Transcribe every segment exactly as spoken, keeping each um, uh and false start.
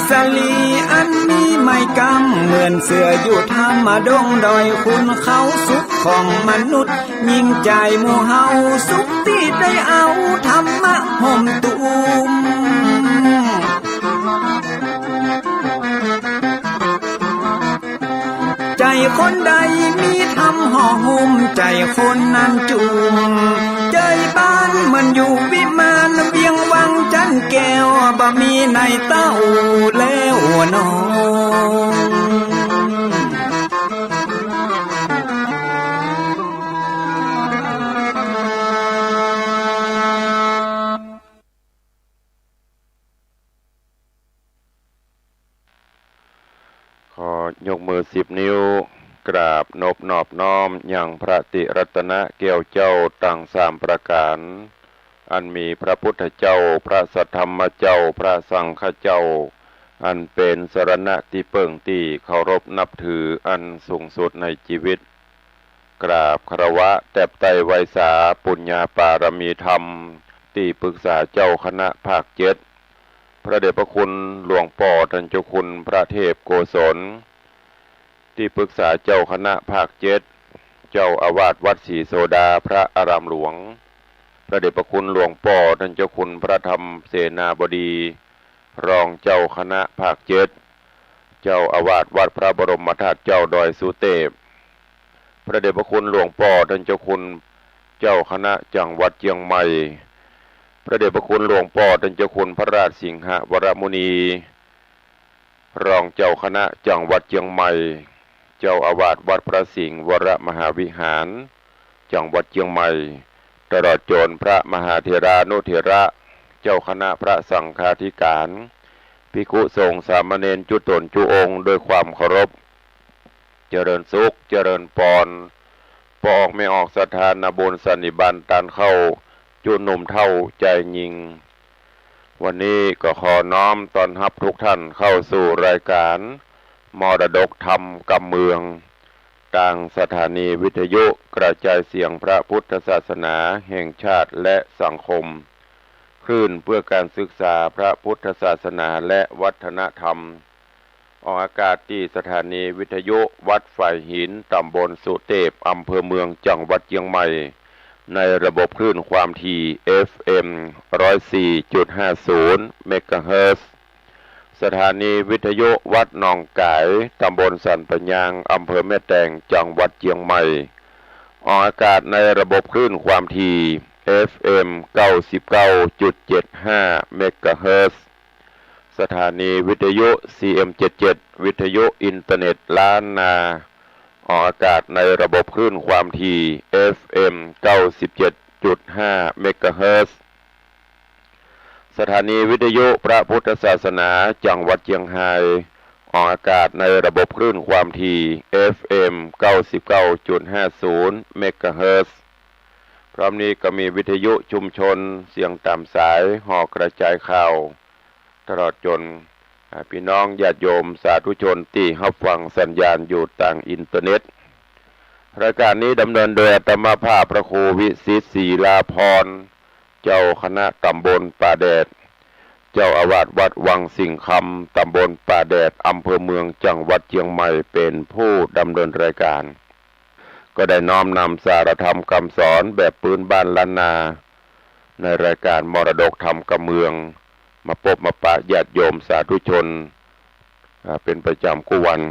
สะหลีอันมีไม้กำ เหมือนเสืออยู่ถ้ำดงดอย ขุนเขาสุขของมนุษย์ ยิ่งใจ๋หมู่เฮาสุขตี้ได้เอาธรรมะห่มตุ้ม ใจ๋คนใดมีธรรมห่อหุ้ม ใจ๋คนนั้นจุ่ม ใจ๋บ้านเหมือนอยู่วิมาน เวียงวังจันแก้ว บ่มีในเต้าแล้วน้อง ขอยกมือสิบนิ้ว กราบนบนอบน้อมยังพระติรัตนะแก้วเจ้าตังสามประก๋าน อันมีพระพุทธเจ้า พระสัทธรรมเจ้า พระสังฆเจ้า อันเป๋นสรณะตี้เปิ้งตี้เคารพนับถืออันสูงสุดในจีวิต กราบคารวะแตบไต้ไหว้สาปุญญาปารมีธรรม ตี้ปรึกษาเจ้าคณะภาคเจ็ด พระเดชพระคุณหลวงป้อต้านเจ้าคุณพระเทพโกศล ตี้ปรึกษาเจ้าคณะภาคเจ็ด เจ้าอาวาสวัดศรีโสดาพระอารามหลวง พระเดชพระคุณหลวงป้อต้านเจ้าคุณพระธรรมเสนาบดี รองเจ้าคณะภาคเจ็ด เจ้าอาวาสวัดพระบรมธาตุเจ้าดอยสุเตพ พระเดชพระคุณหลวงป้อต้านเจ้าคุณเจ้าคณะจังหวัดเจียงใหม่ พระเดชพระคุณหลวงป้อต้านเจ้าคุณพระราชสิงหวรมุนี รองเจ้าคณะจังหวัดเจียงใหม่ เจ้าอาวาสวัดพระสิงห์วรมหาวิหาร จังหวัดเจียงใหม่ ตลอดจ๋นพระมหาเถรานุเถระ เจ้าคณะพระสังฆาธิการ ภิกขุสงฆ์สามเณรจุ๊ต๋นจุ๊องค์ด้วยความเคารพ เจริญสุข เจริญปอน ป้อออกแม่ออกศรัทธานาบุญสันนิบาตต้านเข้า จุ๊หนุ่มเฒ่าใจ๋ยิ่ง วันนี้ก็ขอน้อมต้อนฮับทุกท่านเข้าสู่รายการมรดกธรรมกำเมือง ตางสถานีวิทยุกระจายเสียงพระพุทธศาสนาแห่งชาติและสังคม คลื่นเพื่อการศึกษาพระพุทธศาสนาและวัฒนธรรม ออกอากาศตี้สถานีวิทยุวัดฝายหิน ต๋ำบลสุเตพ อำเภอเมือง จังหวัดเจียงใหม่ ในระบบคลื่นความถี่ เอฟเอ็ม ร้อยสี่จุดห้าศูนย์ เมกะเฮิรตซ์ สถานีวิทยุวัดหนองก๋าย ต๋ำบลสันป่ายาง อำเภอแม่แตง จังหวัดเจียงใหม่ ออกอากาศในระบบคลื่นความถี่ เอฟเอ็ม เก้าสิบเก้าจุดเจ็ดห้า เมกะเฮิรตซ์ สถานีวิทยุ ซีเอ็มเจ็ดเจ็ด วิทยุอินเทอร์เน็ตล้านนา ออกอากาศในระบบคลื่นความถี่ เอฟเอ็ม เก้าสิบเจ็ดจุดห้า เมกะเฮิรตซ์ สถานีวิทยุพระพุทธศาสนาจังหวัดเจียงฮาย ออกอากาศในระบบคลื่นความถี่ เอฟเอ็ม เก้าสิบเก้าจุดห้าศูนย์ เมกะเฮิรตซ์ พร้อมนี้ก็มีวิทยุชุมชนเสียงต๋ามสาย ห่อกระจายข่าว ตลอดจ๋น อ่า ปี้น้องญาติโยมสาธุชนตี้ฮับฟังสัญญาณอยู่ตางอินเทอร์เน็ต รายการนี้ดำเนินโดยอาตมาภาพพระครูวิสิทธิ์ ศิลาภรณ์ เจ้าคณะต๋ำบลป่าแดด เจ้าอาวาสวัดวังสิงห์คำ ต๋ำบลป่าแดด อำเภอเมือง จังหวัดเจียงใหม่ เป๋นผู้ดำเนินรายการ ก็ได้น้อมนำสารธรรมกำสอนแบบปื๊นบ้านล้านนา ในรายการมรดกธรรมกำเมือง มาปบมาปะญาติโยมสาธุชน อ่า เป๋นประจ๋ำกู้วัน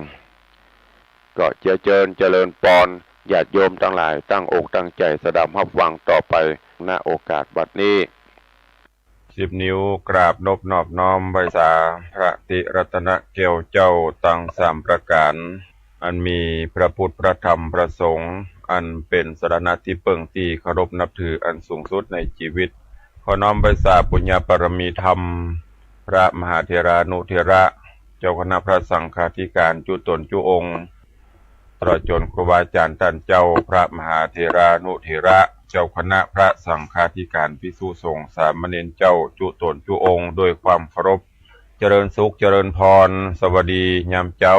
ก็เจียเจิญเจริญปอน ญาติโยมตังหลายตั้งอกตั้งใจ๋สดับฮับฟังต่อไป ณ โอกาสบัดนี้ สิบนิ้วกราบนบนอบน้อมไหว้สาพระติรัตนะแก้วเจ้าตังสามประก๋าน อันมีพระพุทธ พระธรรม พระสงฆ์ อันเป๋นสรณะตี้เปิ้งตี้เคารพนับถืออันสูงสุดในจีวิต ขอน้อมไหว้สาปุญญาปารมีธรรม พระมหาเถรานุเถระ เจ้าคณะพระสังฆาธิการจุ๊ต๋นจุ๊องค์ ตลอดจ๋นครูบาอาจ๋ารย์ต้านเจ้า พระมหาเถรานุเถระ เจ้าคณะพระสังฆาธิการภิกษุสงฆ์สามเณรเจ้าจุ๊ต๋นจุ๊องค์ด้วยความเคารพ เจริญสุขเจริญพร สวัสดียามเจ๊า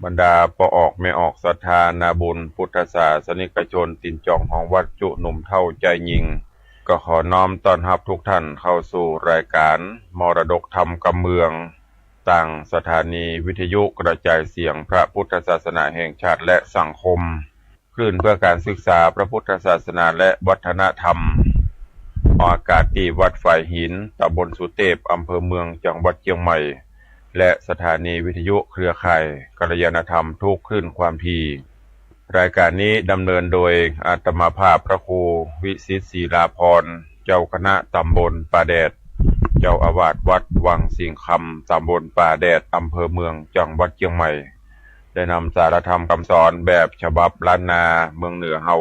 บรรดาป้อออกแม่ออกศรัทธานาบุญพุทธศาสนิกชนตี๋นจองฮองวัดจุ๊หนุ่มเฒ่าใจ๋ยิ่ง ก็ขอน้อมต้อนฮับทุกท่านเข้าสู่รายการมรดกธรรมกำเมือง ตางสถานีวิทยุกระจายเสียงพระพุทธศาสนาแห่งชาติและสังคม คลื่นเพื่อการศึกษาพระพุทธศาสนาและวัฒนธรรม ออกอากาศตี้วัดฝายหิน ตำบลสุเตพ อำเภอเมือง จังหวัดเจียงใหม่ และสถานีวิทยุเครือข่ายกัลยาณธรรมทุกคลื่นความถี่ รายการนี้ดำเนินโดยอาตมาภาพพระครูวิสิทธิ์ ศิลาภรณ์ เจ้าคณะตำบลป่าแดด เจ้าอาวาสวัดวังสิงห์คำ ตำบลป่าแดด อำเภอเมือง จังหวัดเจียงใหม่ ได้นำสาระธรรมกำสอนแบบฉบับล้านนาเมืองเหนือเฮา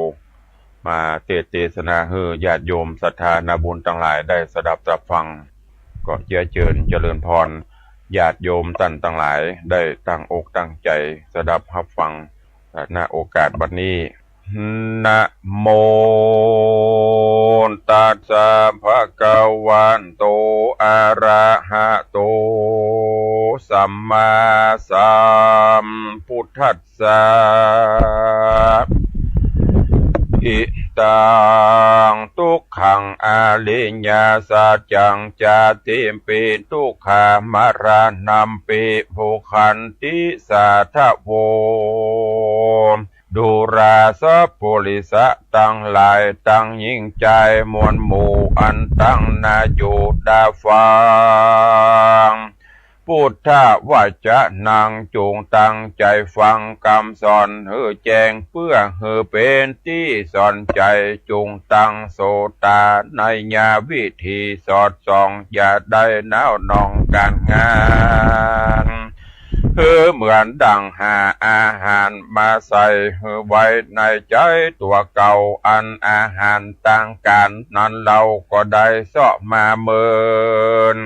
มาเตสน์เตสนาหื้อญาติโยมศรัทธานาบุญตังหลายได้สดับรับฟัง ก็เจื้อเจิญเจริญพร ญาติโยมต้านตังหลายได้ตั้งอกตั้งใจ๋สดับฮับฟัง ณ โอกาสบัดนี้ นะโมตัสสะ ภะคะวะโต อะระหะโต สัมมาสัมพุทธัสสะ อิตัง ทุกขัง อริยสัจจัง ชาติปิ ทุกขา มรณัมปิ โภคันติ สาธะโว ดูราสัปปุริสะตังหลาย ตังญิงจายมวลหมู่ อันตังหน้าอยู่ต๋าฟัง พุทธวจนัง จุ่งตั้งใจ๋ฟังกำสอนหื้อแจ้ง เปื้อหื้อเป๋นตี้สอนใจ๋ จุ่งตั้งโสตาในญาวิถีสอดส่อง อย่าได้หนาวหน่องก๋านงาน หื้อเหมือนดั่งหาอาหารมาใส่หื้อไว้ในใจ๋ตั๋วเก่า อันอาหารตางก๋านนั้นเฮาก็ได้เซาะมาเมิน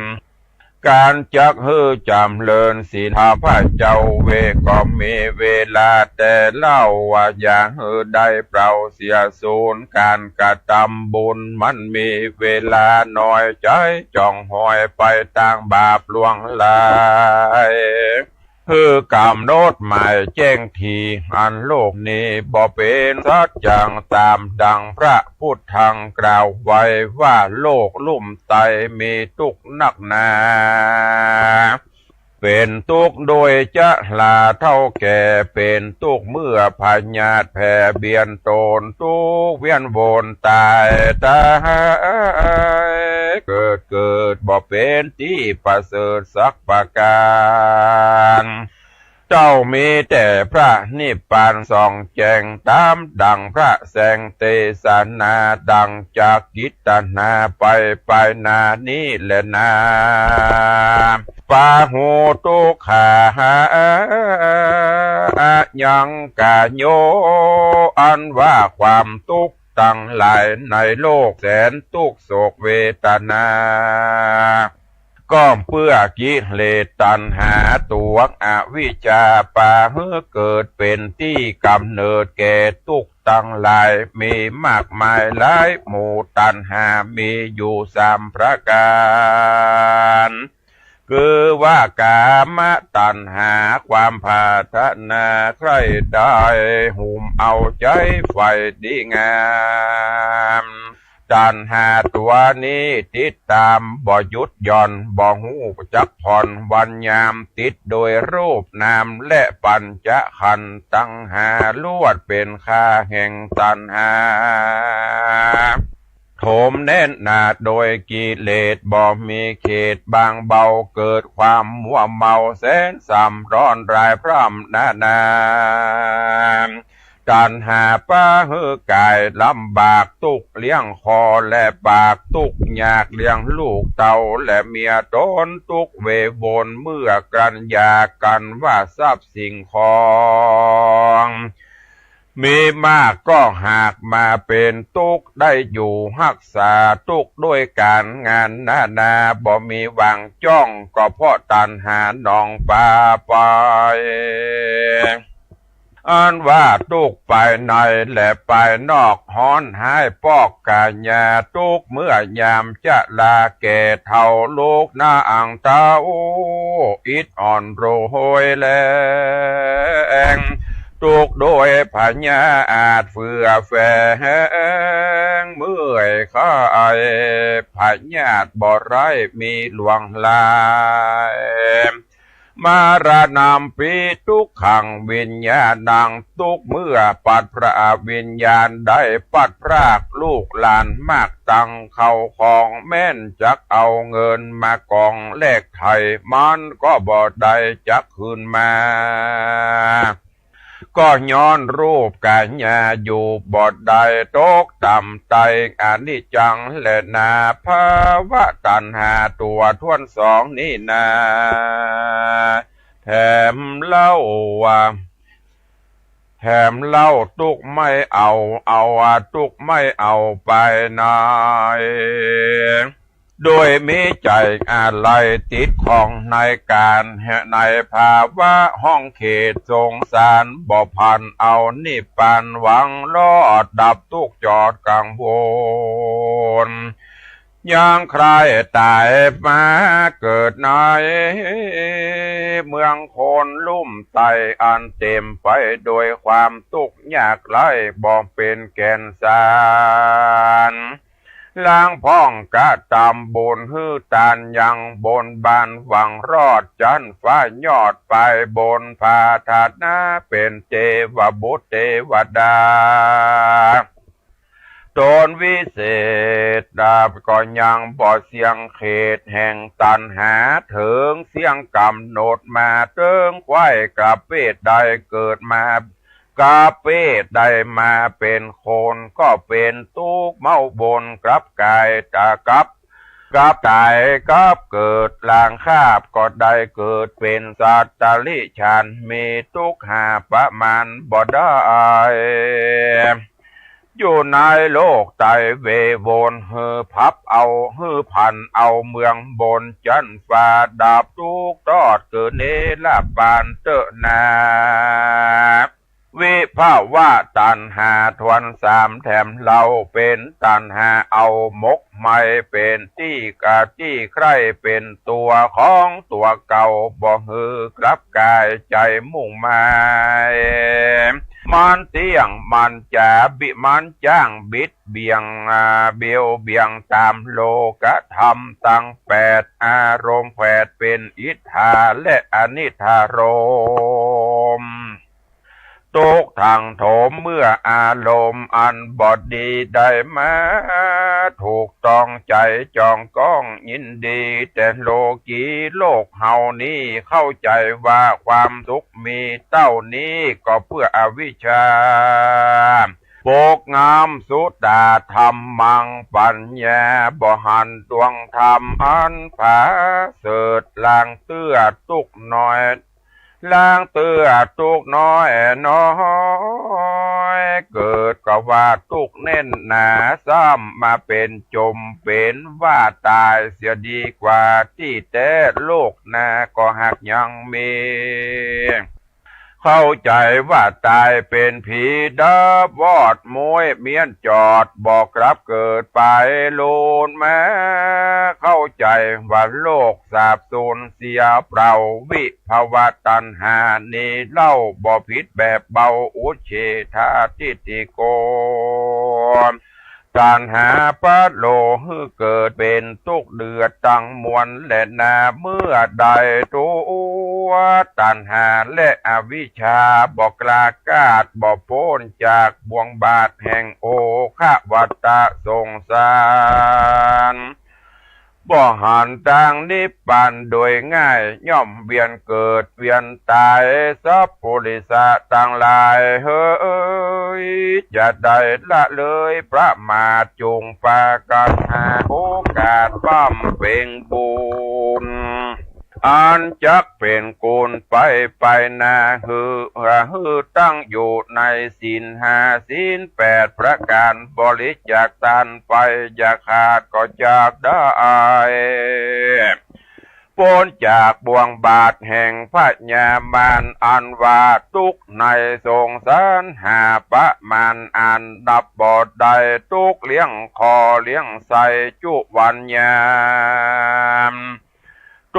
ก๋านจักหื้อจ๋ำเริญศีล ข้าพเจ้าเวก็มีเวลาแต่เล่าว่า อย่าหื้อได้เปล่าเสียสูญ ก๋านกระตำบุญมันมีเวลาน้อย ใจ๋จ่องหอยไปตางบาปล่วงหลาย หื้อกำหนดหมายแจ้งที อันโลกนี้บ่เป๋นสัจจัง ต๋ามดั่งพระพุทธังกล่าวไว้ว่า โลกลุ่มไตมีตุ๊กข์นักหนา เป๋นตุ๊กข์โดยชราเฒ่าแก่ เป๋นตุ๊กข์เมื่อพยาธิแผ่เบียดตน ตุ๊กข์เวียนวนต๋ายต๋าย เกิดเกิด บ่เป๋นตี้ประเสริฐสักประก๋าน เต้ามีแต่พระนิพพานส่องแจ้ง ต๋ามดั่งพระแสงเตสนา ดั่งจักกิตนาไป ไปหน้านี้แลนา ปาหุทุกขา ยังกะโย อันว่าความตุ๊กข์ตังหลายในโลกแสนตุ๊กข์โศกเวทนา ก็เปื้อกิเลสตัณหาตั๋วอวิชชา ปาหื้อเกิดเป๋นตี้ก๋ำเนิดแก่ตุ๊กข์ตังหลาย มีมากมายหลายหมู่ ตัณหามีอยู่สามประก๋าน คือว่ากามตัณหา ความปรารถนาใคร่ได้ หุ้มเอาใจ๋ใฝ่ดีงาม ตัณหาตั๋วนี้ติดต๋ามบ่หยุดหย่อน บ่ฮู้จักผ่อนวันยาม ติดโดยรูปนามและปัญจขันธ์ตังห้า ลวดเป๋นข้าแห่งตัณหา โถมแน่นหนาโดยกิเลสบ่มีเขตบางเบา เกิดความมัวเมาแสนซ้ำร้อนรายพร่ำนานา ตัณหาปาหื้อกายลำบาก ตุ๊กข์เลี้ยงคอและปาก ตุ๊กข์ยากเลี้ยงลูกเต้าและเมียต๋น ตุ๊กข์เววนเมื่อกลั้นอยากกั๋นว่าทรัพย์สิ่งของ มีมากก็หากมาเป๋นตุ๊กข์ ได้อยู่ฮักษาตุ๊กข์ด้วยก๋านงานนานา บ่มีหวังจ้อง ก็เพราะตัณหาหนองปาไป อันว่าตุ๊กข์ภายในและภายนอก ฮ้อนฮ้ายปอกกายา ตุ๊กข์เมื่อยามชราแก่เฒ่า ลูกนางเต้าอิดอ่อนโรยแรง ตุ๊กข์โดยพยาธิเฟื่อแฝง เมื่อยคลายพยาธิบ่ร้ายมีหลวงหลาย มรณัมปิ ทุกขัง วิญญาณัง ทุกข์เมื่อปัดพราก วิญญาณได้ปัดพรากลูกหลานมากตัง เข้าของแม้นจักเอาเงินมากองแลกไถ่ มันก็บ่ได้จักคืนมา ก็ย้อนรูปกายาอยู่บ่ได้ ตกต่ำใต้อนิจจังแลนา ภวตัณหาตั๋วถ้วนสองนี้นา แถมเล่าว่า แถมเล่าทุกข์ไม่เอา เอาทุกข์ไม่เอาไปไหน โดยมีใจ๋อาลัยติดข้องในก๋าน ในภาวะห้องเขตสงสาร บ่ผันเอานิพพานหวังรอดดับทุกข์จอดกังวล ยังใคร่ต๋ายมาเกิดในเมืองคนลุ่มใต้อันเต๋มไปโดยความตุ๊กข์ยากไร้ บ่เป๋นแก่นสาร ลางพ่องกระตำบุญหื้อตานยังบนบานหวังรอดจั๊นฟ้ายอดไปบนผาฐานะเป๋นเตวบุตรเตวดา ต๋นวิเศษดาบก็ยังบ่เสี้ยงเขตแห่งตัณหา เถิงเสี้ยงก๋ำหนดมาเถิงใคว่กระเปตได้เกิดมา กระเปตได้มาเป๋นคนก็เป๋นตุ๊กข์เม้าบนกลับก๋ายต๋ายกลับ กลับต๋ายกลับเกิดลางคาบก็ได้เกิดเป๋นสัตว์ติรัจฉาน มีตุ๊กข์หาประมาณบ่ได้ อยู่ในโลกไตเววน หื้อผับเอา หื้อผันเอาเมืองบนจั๊นฟ้า ดับตุ๊กข์ตอดเกิดเนรปานเต๊อะนา วิภวตัณหาถ้วนสามแถมเล่าเป๋นตัณหาเอาหมกไหม้ เป๋นตี้กะตี้ใคร่ เป๋นตั๋วของตั๋วเก่า บ่หื้อกลับก๋ายใจ๋มุ่งหมาย มันเตี้ยง มันจ๋าบิ มันจ้างบิดเบี่ยง อ่า เบียวเบี่ยงต๋ามโลกธรรมตังแปด อารมณ์แผดเป๋นอิทธาและอนิทธารมณ์ ตุ๊กข์ทังโถมเมื่ออารมณ์อันบ่ดีได้มาถูกต้องใจ๋จ้องก้องยินดี แต่โลกีโลกเฮานี้เข้าใจ๋ว่าความสุข มีเต้านี้ก็เปื้ออวิชชา ปกงำสุตาธรรมัง ปัญญาบ่หันดวงธรรมอันผาเสริฐ ลางเตื้อตุ๊กข์น้อย ลางเตื้อตุ๊กข์น้อยน้อย เกิดก็ว่าตุ๊กข์แน่นหนา ซ้ำมาเป๋นจมเป๋นว่าต๋ายเสียดีกว่า ตี้แต๊โลกหน้าก็หากยังมี เข้าใจ๋ว่าต๋ายเป๋นผี ดับวอดม้วยเมี้ยนจอด บ่กลับเกิดไปลูนมา เข้าใจ๋ว่าโลกสาบสูญเสียเปล่า วิภวตัณหานี้เล่าบ่ผิดแบบเบา อุจเฉทาทิฏฐิโก ตัณหาปะโลหื้อเกิดเป๋นตุ๊กข์เดือดตังมวลแลนา เมื่อใดตั๋วตัณหาและอวิชชาบ่กล้าก้าด บ่ป๊นจากบ่วงบาตรแห่งโอฆะวัฏฏะสงสาร บ่หันตางนิพพานโดยง่าย ย่อมเวียนเกิดเวียนต๋าย สัพปุริสะตังหลายเหย จะได้ละเลยประมาท จุ่งปากัณหาโอกาสบำเพ็งบุญ อันจักเป๋นกุลไปไปหน้า หื้อ หื้อตั้งอยู่ในศีลห้าศีลแปดประก๋าน บริจาคตานไปอย่าขาดก็จักได้ ป๊นจากบ่วงบาตรแห่งพญามาร อันว่าตุ๊กข์ในสงสารหาประมาณอันนับบ่ได้ ตุ๊กข์เลี้ยงข้อเลี้ยงไส้จุวันยาม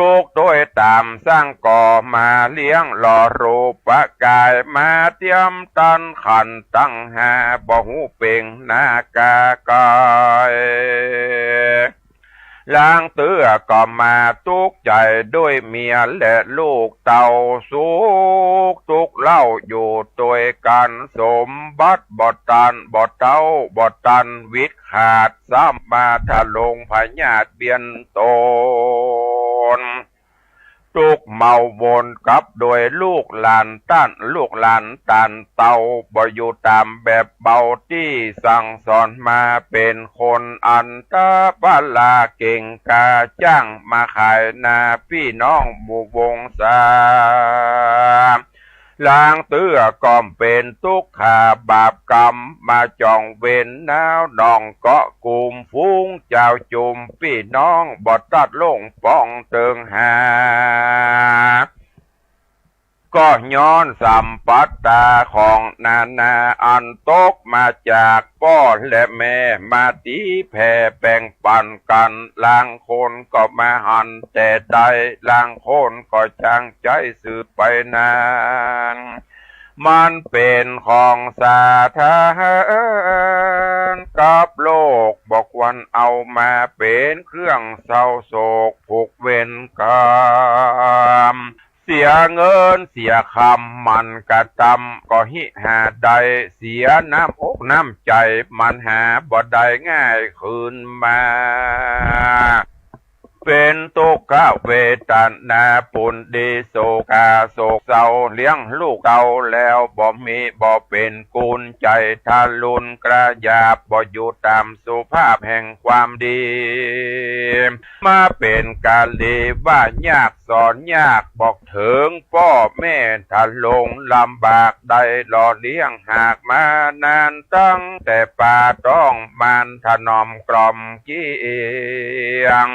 ตุ๊กข์โดยต๋ามสร้างก่อมาเลี้ยงหล่อรูปกาย มาเตียมตันขันธ์ตังห้า บ่ฮู้เป่งหน้ากากาย ลางเตื้อก็มาตุ๊กใจ๋ด้วยเมียและลูกเต้า สุขตุ๊กข์เล่าอยู่ตวยกั๋น สมบัติบ่ตัน บ่เต้า บ่ตัน วิดขาด ซ้ำมาทะลงพยาธิเบียนตน ตุ๊กข์เมาวนกับโดยลูกหลานต้าน ลูกหลานต้านเต้า บ่อยู่ต๋ามแบบเบาตี้สั่งสอนมา เป๋นคนอันตะปะลาเก่งกล้า จ้างมาขายนาปี้น้องหมู่วงศา ลางเตื้อก็เป๋นตุ๊กข์ขาบาปกรรม มาจ่องเวรหนาวหนองเกาะกุม ฝูงจาวจุมปี้น้องบ่ตัดลงปองเติงหา ก็ย้อนสัมปัตตาของนานาอันตกมาจากป้อและแม่ มาตี๋แผ่แบ่งปั๋นกั๋น ลางคนก็มาหันแต่ใด ลางคนก็จางใจ๊สืบไปนั้น มันเป๋นของสาธารกับโลก บ่ควรเอามาเป๋นเครื่องเศร้าโศกผูกเวรกรรม เสียเงินเสียคำมันกระตำ ก็หิหาได้ เสียน้ำอกน้ำใจ๋มันหาบ่ได้ง่ายคืนมา เป๋นตุ๊กขเวทนาปูนดีโศกาโศกเศร้า เลี้ยงลูกเต้าแล้วบ่มีบ่เป๋นกุญ ใจ๋ทารุณกระหยาบ บ่อยู่ต๋ามสุภาพแห่งความดี มาเป๋นกาลีว่ายากสอนยาก บอกเถิงป้อแม่ทะลงลำบาก ได้หล่อเลี้ยงหากมานาน ตั้งแต่ปาต๊องมารถนอมกล่อมเกลี้ยง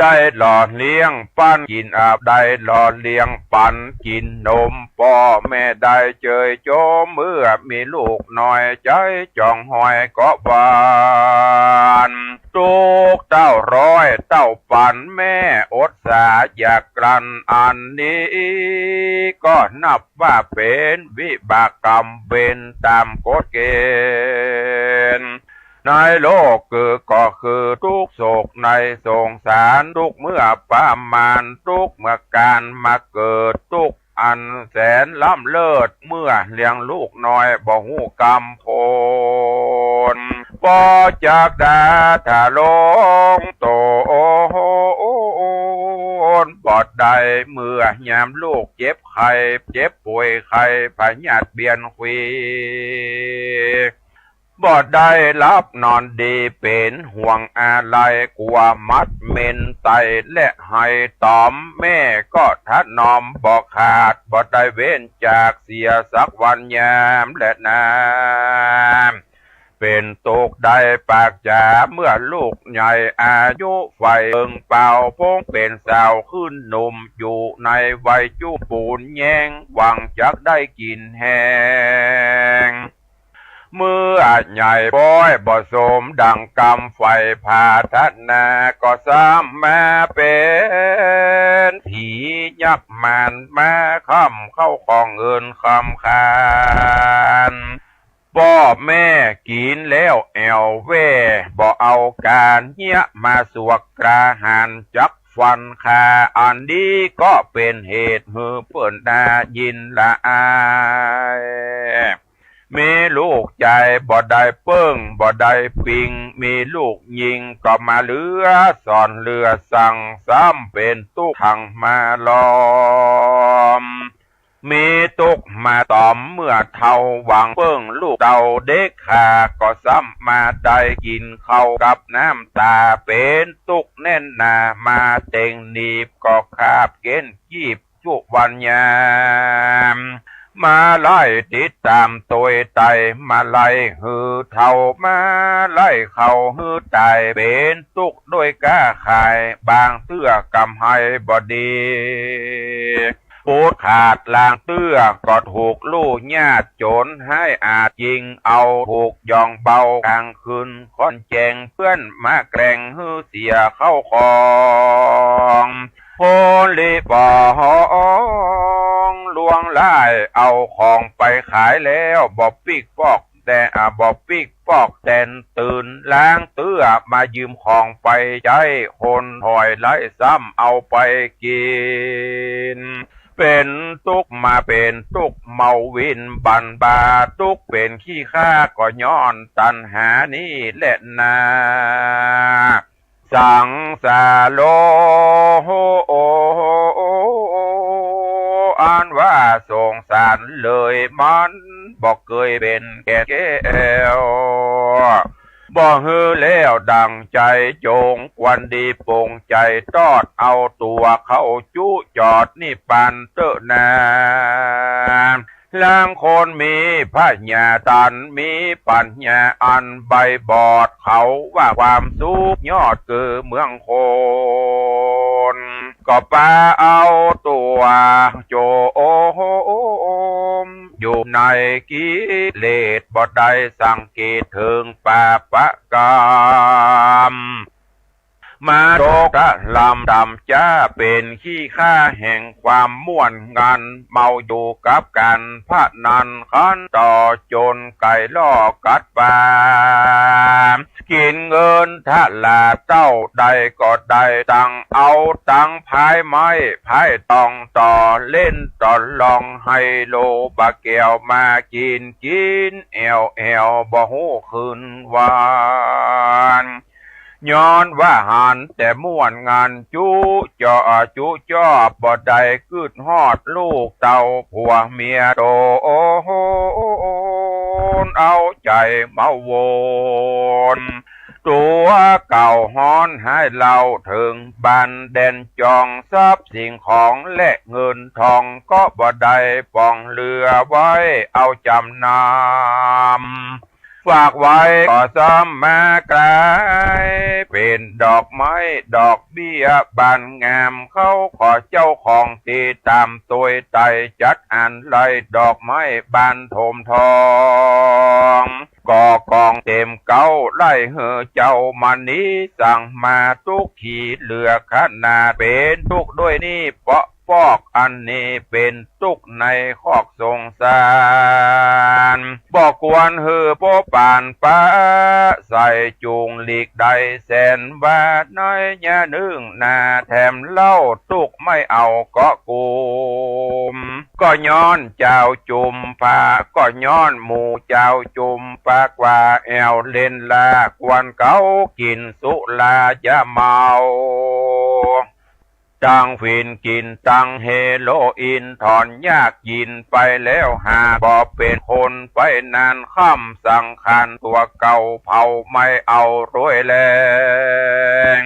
ได้หล่อเลี้ยงปั๋นกิ๋นอาบ ได้หล่อเลี้ยงปั๋นกิ๋นนม ป้อแม่ได้เจยโจม เมื่อมีลูกน้อยใจ๋จ่องห้อยก็บาน ตุ๊กข์เต้าร้อยเต้าปั๋นแม่อดสาอยากกลั้น อันนี้ก็นับว่าเป๋นวิบากกรรมเวรต๋ามกฎเกณฑ์ ในโลกคือก็คือตุ๊กข์โศกในสงสาร ตุ๊กข์เมื่อประมาณ ตุ๊กข์เมื่อก๋านมาเกิด ตุ๊กข์อันแสนล้ำเลิศ เมื่อเลี้ยงลูกน้อยบ่ฮู้กำโพน ปอจักดาทะลงโตนบ่ได้ เมื่อยามลูกเจ็บไข้ เจ็บป่วยไข้พยาธิเบียนควี บ่ได้หลับนอนดี เป๋นห่วงอาลัย กั๋วมัดเม็นไตและไห้ต๋อม แม่ก็ถนอมบ่ขาด บ่ได้เว้นจากเสียสักวันยามและนาน เป๋นตุ๊กข์ได้ปากจ๋า เมื่อลูกใหญ่อายุใฝ่เบิ่งเป่า ปงเป๋นสาวขึ้นหนุ่ม อยู่ในวัยจุปูนแย้ง หวังจักได้กิ๋นแฮง เมื่อใหญ่ป๊อยบ่สมดั่งกำใฝ่ผาถนา ก็ซ้ำมาเป๋นผียักษ์มารมาค้ำเข้าของเงินคำคาน ป้อแม่กิ๋นแล้วแอ่วแว่ บ่เอาก๋านเฮี้ยมาสวกกล้าหาญจักฟันฆ่า อันนี้ก็เป๋นเหตุหื้อเปิ้นน่ายินละอาย มีลูกจายบ่ได้เปิ้งบ่ได้ปิง มีลูกญิงก็มาเหลือสอนเหลือสั่ง ซ้ำเป๋นตุ๊กข์ขังมาล้อม มีตุ๊กข์มาต๋อมเมื่อเฒ่า หวังเปิ้งลูกเต้าเด็กขา ก็ซ้ำมาได้กิ๋นข้าวกับน้ำต๋า เป๋นตุ๊กข์แน่นหนามาเต็งหนีบ ก็คาบเก๊นกีบจุวันยาม มาไล่ติดต๋ามตวยไต มาไล่หื้อเฒ่า มาไล่เข้าหื้อต๋าย เป๋นตุ๊กข์ด้วยก้าขาย บางเตื้อกำไฮบ่ดี ปูดขาดลางเตื้อก็ถูกลู่ยาดโจ๋รฮ้ายอาจยิงเอา ถูกย่องเบากลางคืนค่อนแจ้ง เปื้อนมาแกล้งหื้อเสียเข้าของ โพลิปองลวงลาย เอาของไปขายแล้วบ่ปิ๊กปอก แต่บ่ปิ๊กปอกแตนตื่น ล้างเตื้อมายืมของไปใจ๊ คนถอยไล่ซ้ำเอาไปกิ๋น เป๋นตุ๊กข์มาเป๋นตุ๊กข์เมาวินบันบา ตุ๊กข์เป๋นขี้ข้าก็ย้อนตัณหานี้แหละนา สังสาโร อันว่าสงสารเลย มันบ่เกยเป๋นแก่นแก้ว บ่หื้อแล้วดั่งใจ๋ จงควรดีปรงใจ๋ ตอดเอาตั๋วเข้าจุจอดนิพพานเต๊อะนา ลางคนมีผญา ตันมีปั๋ญญา อันใบบอดเขาว่าความสุขยอดคือเมืองคน ก็ปาเอาตั๋วโจมอยู่ในกิเลส บ่ได้สังเกตเถิงปาปะกรรม มาตกตะลำต่ำจ๊า เป๋นขี้ข้าแห่งความม่วนงัน เมาอยู่กับก๋านพนัน คันต่อจนไก่ล่อกัดปลา กิ๋นเงินทะลาเต้า ได้ก็ได้ตังค์ เอาตังค์พายไม้พายตอง ต่อเล่นต่อลอง ไฮโลปาแก้วมากิ๋น กิ๋นแอ่วๆ บ่ฮู้คืนวัน ย้อนว่าหันแต่ม่วนงันจุจอจุจอบ บ่ได้กึ๊ดฮอดลูกเต้าผัวเมียต๋น เอาใจ๋เมาวน ตั๋วเก่าฮ้อนหายเล่าเถิงบ้านแดนจอง ทรัพย์สิ่งของและเงินทองก็บ่ได้ป๋องเหลือไว้เอาจ๋ำนำ ฝากไว้ก็ซ้ำมากลายเป๋นดอกไม้ดอกเบี้ยบานงาม เขาขอเจ้าของตี้ต๋ามตวยไต่ จัดอันไล่ดอกไม้บานโถมทอง ก็กองเต๋มเก๊าไล่หื้อเจ้ามณี สั่งมาตุ๊กขีเหลือขนาด เป๋นตุ๊กข์ด้วยนี่เปาะ ปอกอันนี้เป๋นตุ๊กข์ในคอกสงสาร บ่ควรหื้อโป๊ปานปะใส่ จุ่งหลีกได้แสนว่า ในยะนึ่งนาแถมเล่า ตุ๊กข์ไม่เอาเกาะกุม ก็ย้อนจาวจุมพะ ก็ย้อนหมู่จาวจุมพะ กว่าแอ่วเล่นลา กวนเก๊ากิ๋นสุรายาเมา ตังฝิ่นกิ๋นตังเฮโรอีน ถอนยากยินไปแล้ว หากบ่เป๋นคนไปนาน ค่ำสังขารตั๋วเก่าเผาไหม้เอารวยแรง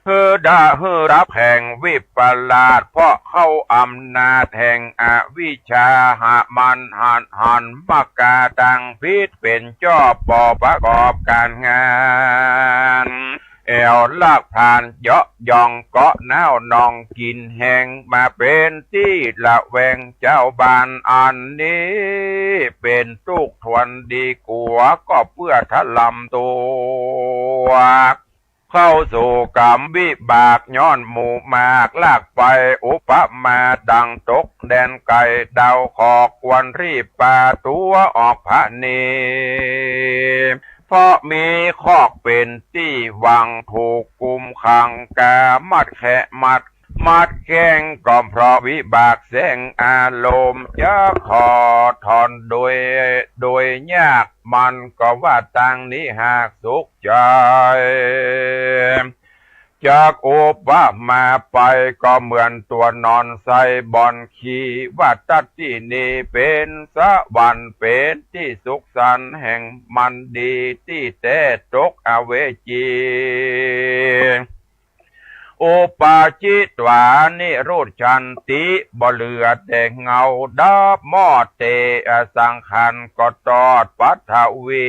หื้อดะหื้อรับแห่งวิปลาส เพราะเข้าอำนาจแห่งอวิชชา หามันหันหันมากาตังผิดเป๋นจอบ บ่ประกอบก๋านงาน แอ่วลากผลาญเยาะยองเกาะน้าวนองกิ๋นแฮง มาเป๋นตี้ระแวงจาวบ้าน อันนี้เป๋นตุ๊กข์ทวนดีกั๋ว ก็เปื้อทะลำตั๋ว เข้าสู่กรรมวิบาก ย้อนหมู่มากลากไป อุปมาดังตกแดนไก๋ ดาวขอกควรรีบปาตั๋วออกผะเน เพราะมีคอกเป๋นตี้หวัง ถูกกุมขังกามัดแขะมัด มัดแข้งก็เพราะวิบากแสงอารมณ์ จะขอถอนโดย โดยยาก มันก็ว่าตังนี้หากสุขใจ๋ จากอุปมาไปก็เหมือนตั๋วนอนใส่บ่อนขี้ ว่าตั๊ดตี้นี้เป๋นสวรรค์ เป๋นตี้สุขสันต์แห่งมันดี ตี้แต๊ตกอเวจี อุปาจิตวานิรุชชันติ บ่เหลือแต่เงาดับมอดเต อสังขารก็ตอดปัทวี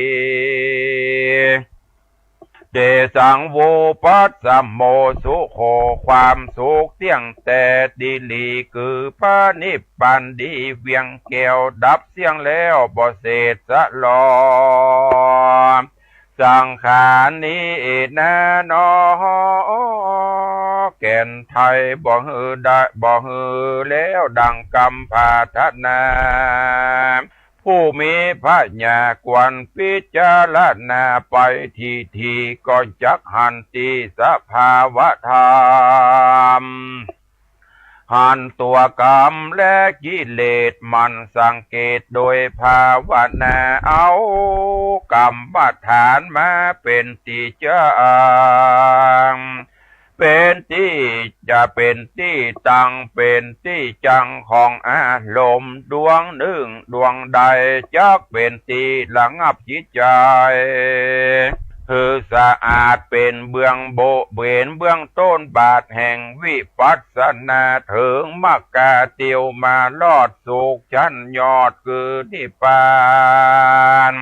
เตสังวุปัสสโมสุโข ความสุขเตี้ยงแต๊ดีหลี คือพระนิพพานดีเวียงแก้ว ดับเสี้ยงแล้วบ่เศษสะหลอ สังขารนี้นาหนอ แก่นไท้บ่หื้อได้ บ่หื้อแล้วดังกำปรารถนา ผู้มีปั๋ญญาควรพิจารณาไปทีๆ ก็จักหันตี้สภาวะธรรม หันตั๋วก๋รรมและกิเลส หมั่นสังเกตโดยภาวนา เอากรรมฐานมาเป๋นตี้จั้ง เป๋นตี้จะเป๋นตี้ตั้ง เป๋นตี้จั้งของอารมณ์ดวงนึ่งดวงใด จักเป๋นตี้ระงับจิตใจ๋ หื้อสะอาด เป๋นเบื้องโบะ เป๋นเบื้องต้นบาทแห่งวิปัสสนา เถิงมรรคาเตียวมารอดสุขชั้นยอดคือนิพพาน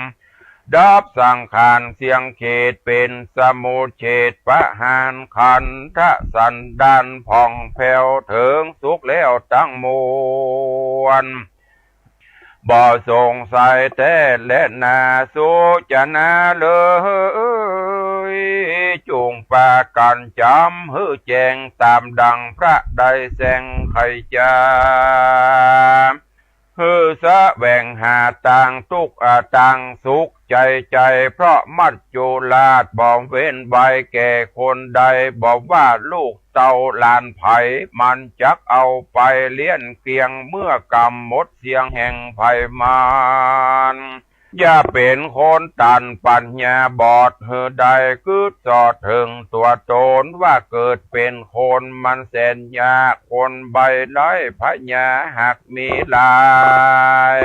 ดับสังขารเสี้ยงเขต เป๋นสมุจเฉทประหารขันธสันดานผ่องแผ้ว เถิงสุขแล้วตังมวล บ่สงสัยแต๊แลนา สูจนาเลย จุ่งปากั๋นจ๋ำหื้อแจ้ง ต๋ามดั่งพระได้แจ้งไขจ๋า หื้อแสวงหาตางตุ๊กข์ อา ตางสุขใจ๋ใจ๋ เพราะมัจจุราชบ่เว้นไว้แก่คนใด บ่ว่าลูกเต้าหลานใผ มันจักเอาไปเลี้ยงเตียง เมื่อกำหมดเสี้ยงแห่งภัยมัน อย่าเป๋นคนตันปั๋ญญาบอด หื้อได้กึ๊ดสอดเถิงตั๋วต๋น ว่าเกิดเป๋นคนมันแสนยาก คนใบ้ไร้ปั๋ญญาหากมีหลาย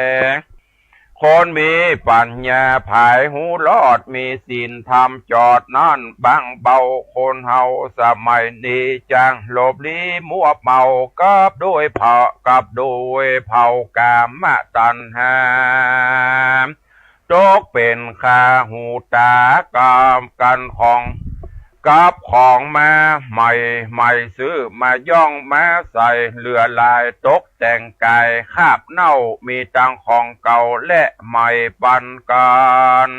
คนมีปั๋ญญาผายฮู้รอด มีศีลธรรมจอดนั้นบางเบา คนเฮาสมัยนี้ จั้งหลบลี้มัวเมา กับด้วยเผา กับด้วยเผากามตัณหา ตกเป๋นคาหูตา กับกั๋นของ กับของมาใหม่ใหม่ ซื้อมาย่องมาใส่ เหลือหลายตกแต่งก๋าย คาบเน่า มีตังของเก่าและใหม่ปันกั๋น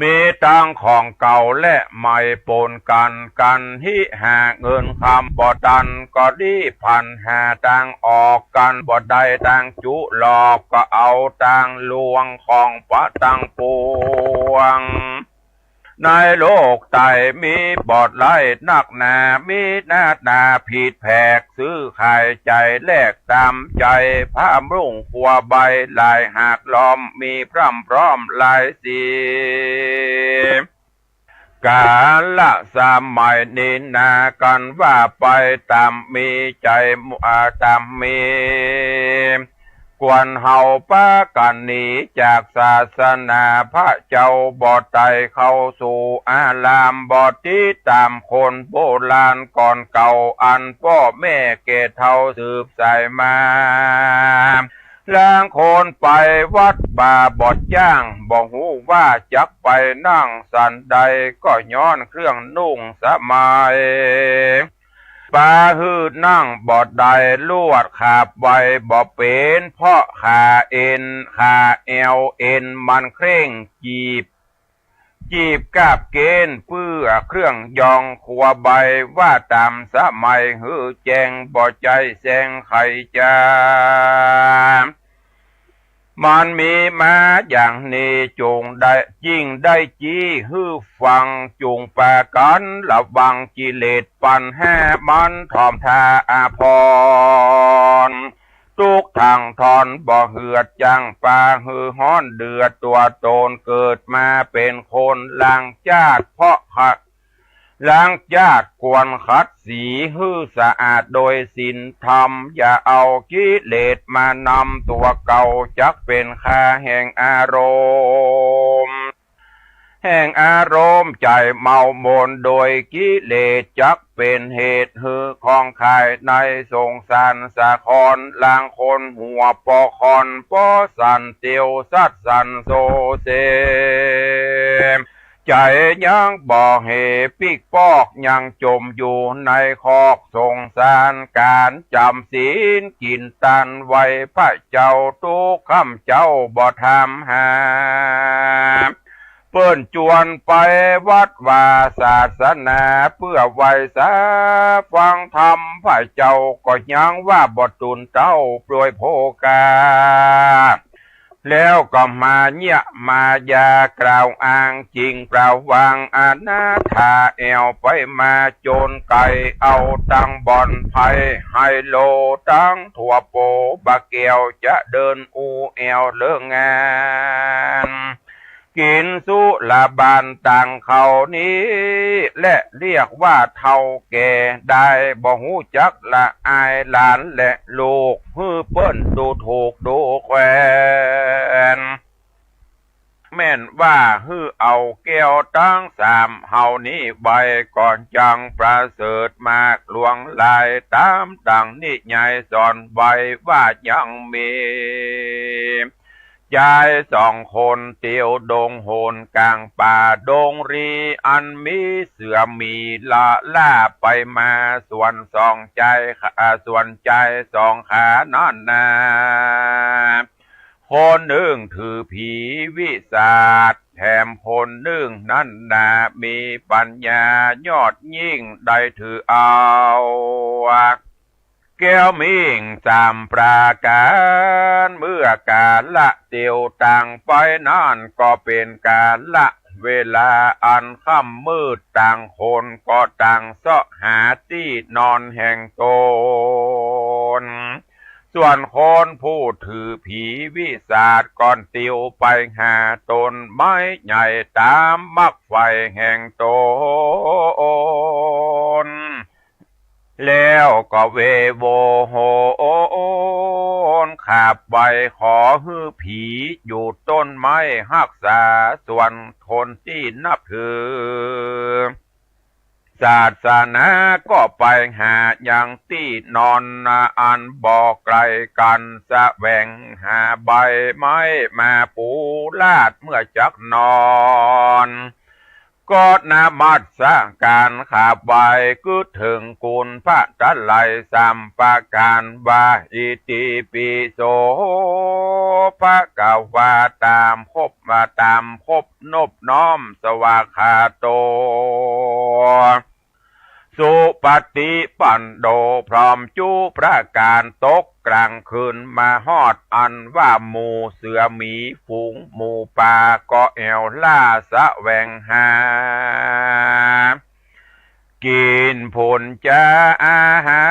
มีตังของเก่าและใหม่ปนกั๋น กั๋นหิหาเงินคำบ่ตัน ก็รีบพลันหาตางออก กั๋นบ่ได้ตางจุหลอก ก็เอาตางลวงของปะตังปวง ในโลกใต้มีบ่หลายนักหนา มีหน้าต๋าผิดแผก ซื้อขายใจ๋แลกต๋ามใจ๋ ผ้านุ่งครัวใบ้หลายหากล้อม มีพร่ำพร้อมหลายสี กาลสมัยนี้นา กั๋นว่าไปต๋ามมีใจ๋ อ่า ต๋ามมี ควรเฮาปากั๋นหนีจากศาสนาพระเจ้า บ่ใต้เข้าสู่อาราม บ่ติดต๋ามคนโบราณก่อนเก่า อันป้อแม่แก่เฒ่าสืบสายมา ลางคนไปวัดป่าบ่จ้าง บ่ฮู้ว่าจักไปนั่งสันใด ก็ย้อนเครื่องนุ่งสมัย ปาหื้อนั่งบ่ได้ลวดขาบไว บ่เป๋นเพราะขาเอ็น ขาแอวเอ็นมันเคร่ง จีบ จีบกาบเกณฑ์ เปื้อเครื่องยองครัวใบ้ ว่าต๋ามสมัยหื้อแจ้ง บ่ใจ้แสงไขจ๋า มันมีมาอย่างนี้ จุ่งได้ จิ่งได้จี้หื้อฟัง จุ่งปากั๋นระวัง กิเลสปัณหามันถ่อมท่าอาภรณ์ ตุ๊กข์ทั้งท่อน บ่เหือดจั้งปาหื้อฮ้อนเดือดตั๋วต๋น เกิดมาเป๋นคน ล้างจาติเพราะขัด ล้างจาติควรขัดสี หื้อสะอาดโดยศีลธรรม อย่าเอากิเลสมานำตั๋วเก่า จักเป๋นคาแห่งอารมณ์ แห่งอารมณ์ใจ๋เมาหมนโดยกิเลส จักเป๋นเหตุหื้อของขายในสงสารสาคร ลางคนหัวปอคอน ปอสั่นเตียวสัตว์สั่นโซเซ ใจ๋ยังบ่เหปิ๊กปอก ยังจ่มอยู่ในคอกสงสาร ก๋านจ๋ำศีลกิ๋นตานไหว้พระเจ้า ตุ๊กค่ำเจ๊าบ่ถามหา เปิ้นจวนไปวัดวาศาสนา เปื้อไหว้สาฟังธรรมพระเจ้า ก็ยังว่าบ่ตูนเต้าโปรยโภคา แล้วก็มาเยียะมายากล่าวอ้างจิ่งประวังอนาถาแอ่วไปมาจ๋นไก๋ เอาตังบ่อนไพร้ไฮโลตังทั่วโป บ่าแก้วจะเดินอู้แอ่วเลิกงาน กิ๋นสุราบานต่างเขานี้ และเรียกว่าเฒ่าแก่ได้ บ่ฮู้จักละอายหลานและลูก หื้อเปิ้นดูถูกดูแควน แม่นว่าหื้อเอาแก้วตังสามเฮานี้ไว้ ก่อนจั่งประเสริฐมากหลวงหลาย ต๋ามดั่งนิยายสอนไว้ว่ายังมี จายสองคนเตียวดงโหนก๋างป่าดงรี อันมีเสือหมีละล่าไปมา ส่วนสองจาย อ่า ส่วนจายสองขานั้นนา คนนึ่งถือผีวิสาท แถมคนนึ่งนั้นนามีปั๋ญญายอดยิ่ง ได้ถือเอา แก้วมิ่งสามประก๋าน เมื่อกาละเตียวต่างไปนั้น ก็เป๋นกาละเวลาอันค่ำมืด ต่างคนก็ต่างเซาะหาตี้นอนแห่งต๋น ส่วนคนผู้ถือผีวิสาทก็เตียวไปหาต้นไม้ใหญ่ต๋ามมักใฝ่แห่งต๋น แล้วก็เวโวโหนขาบไหว้ขอหื้อผีอยู่ต้นไม้ฮักษา ส่วนคนตี้นับถือศาสนาก็ไปหายังตี้นอนนาอันบ่ไก๋กั๋น แสวงหาใบไม้มาปูลาดเมื่อจักนอน ก็นมัสก๋านขาบไหว้ กึ๊ดเถิงคุณพระตะไลสามประก๋านว่า อิติปิโสภะคะวา ต๋ามครบ ว่าต๋ามครบนบน้อมสวากขาโต สุปฏิปันโน พร้อมจุประก๋าน ตกก๋างคืนมาฮอดอันว่าหมู่เสือหมีฝูงหมูป่าก็แอ่วล่าแสวงหา กิ๋นผลจาอาหา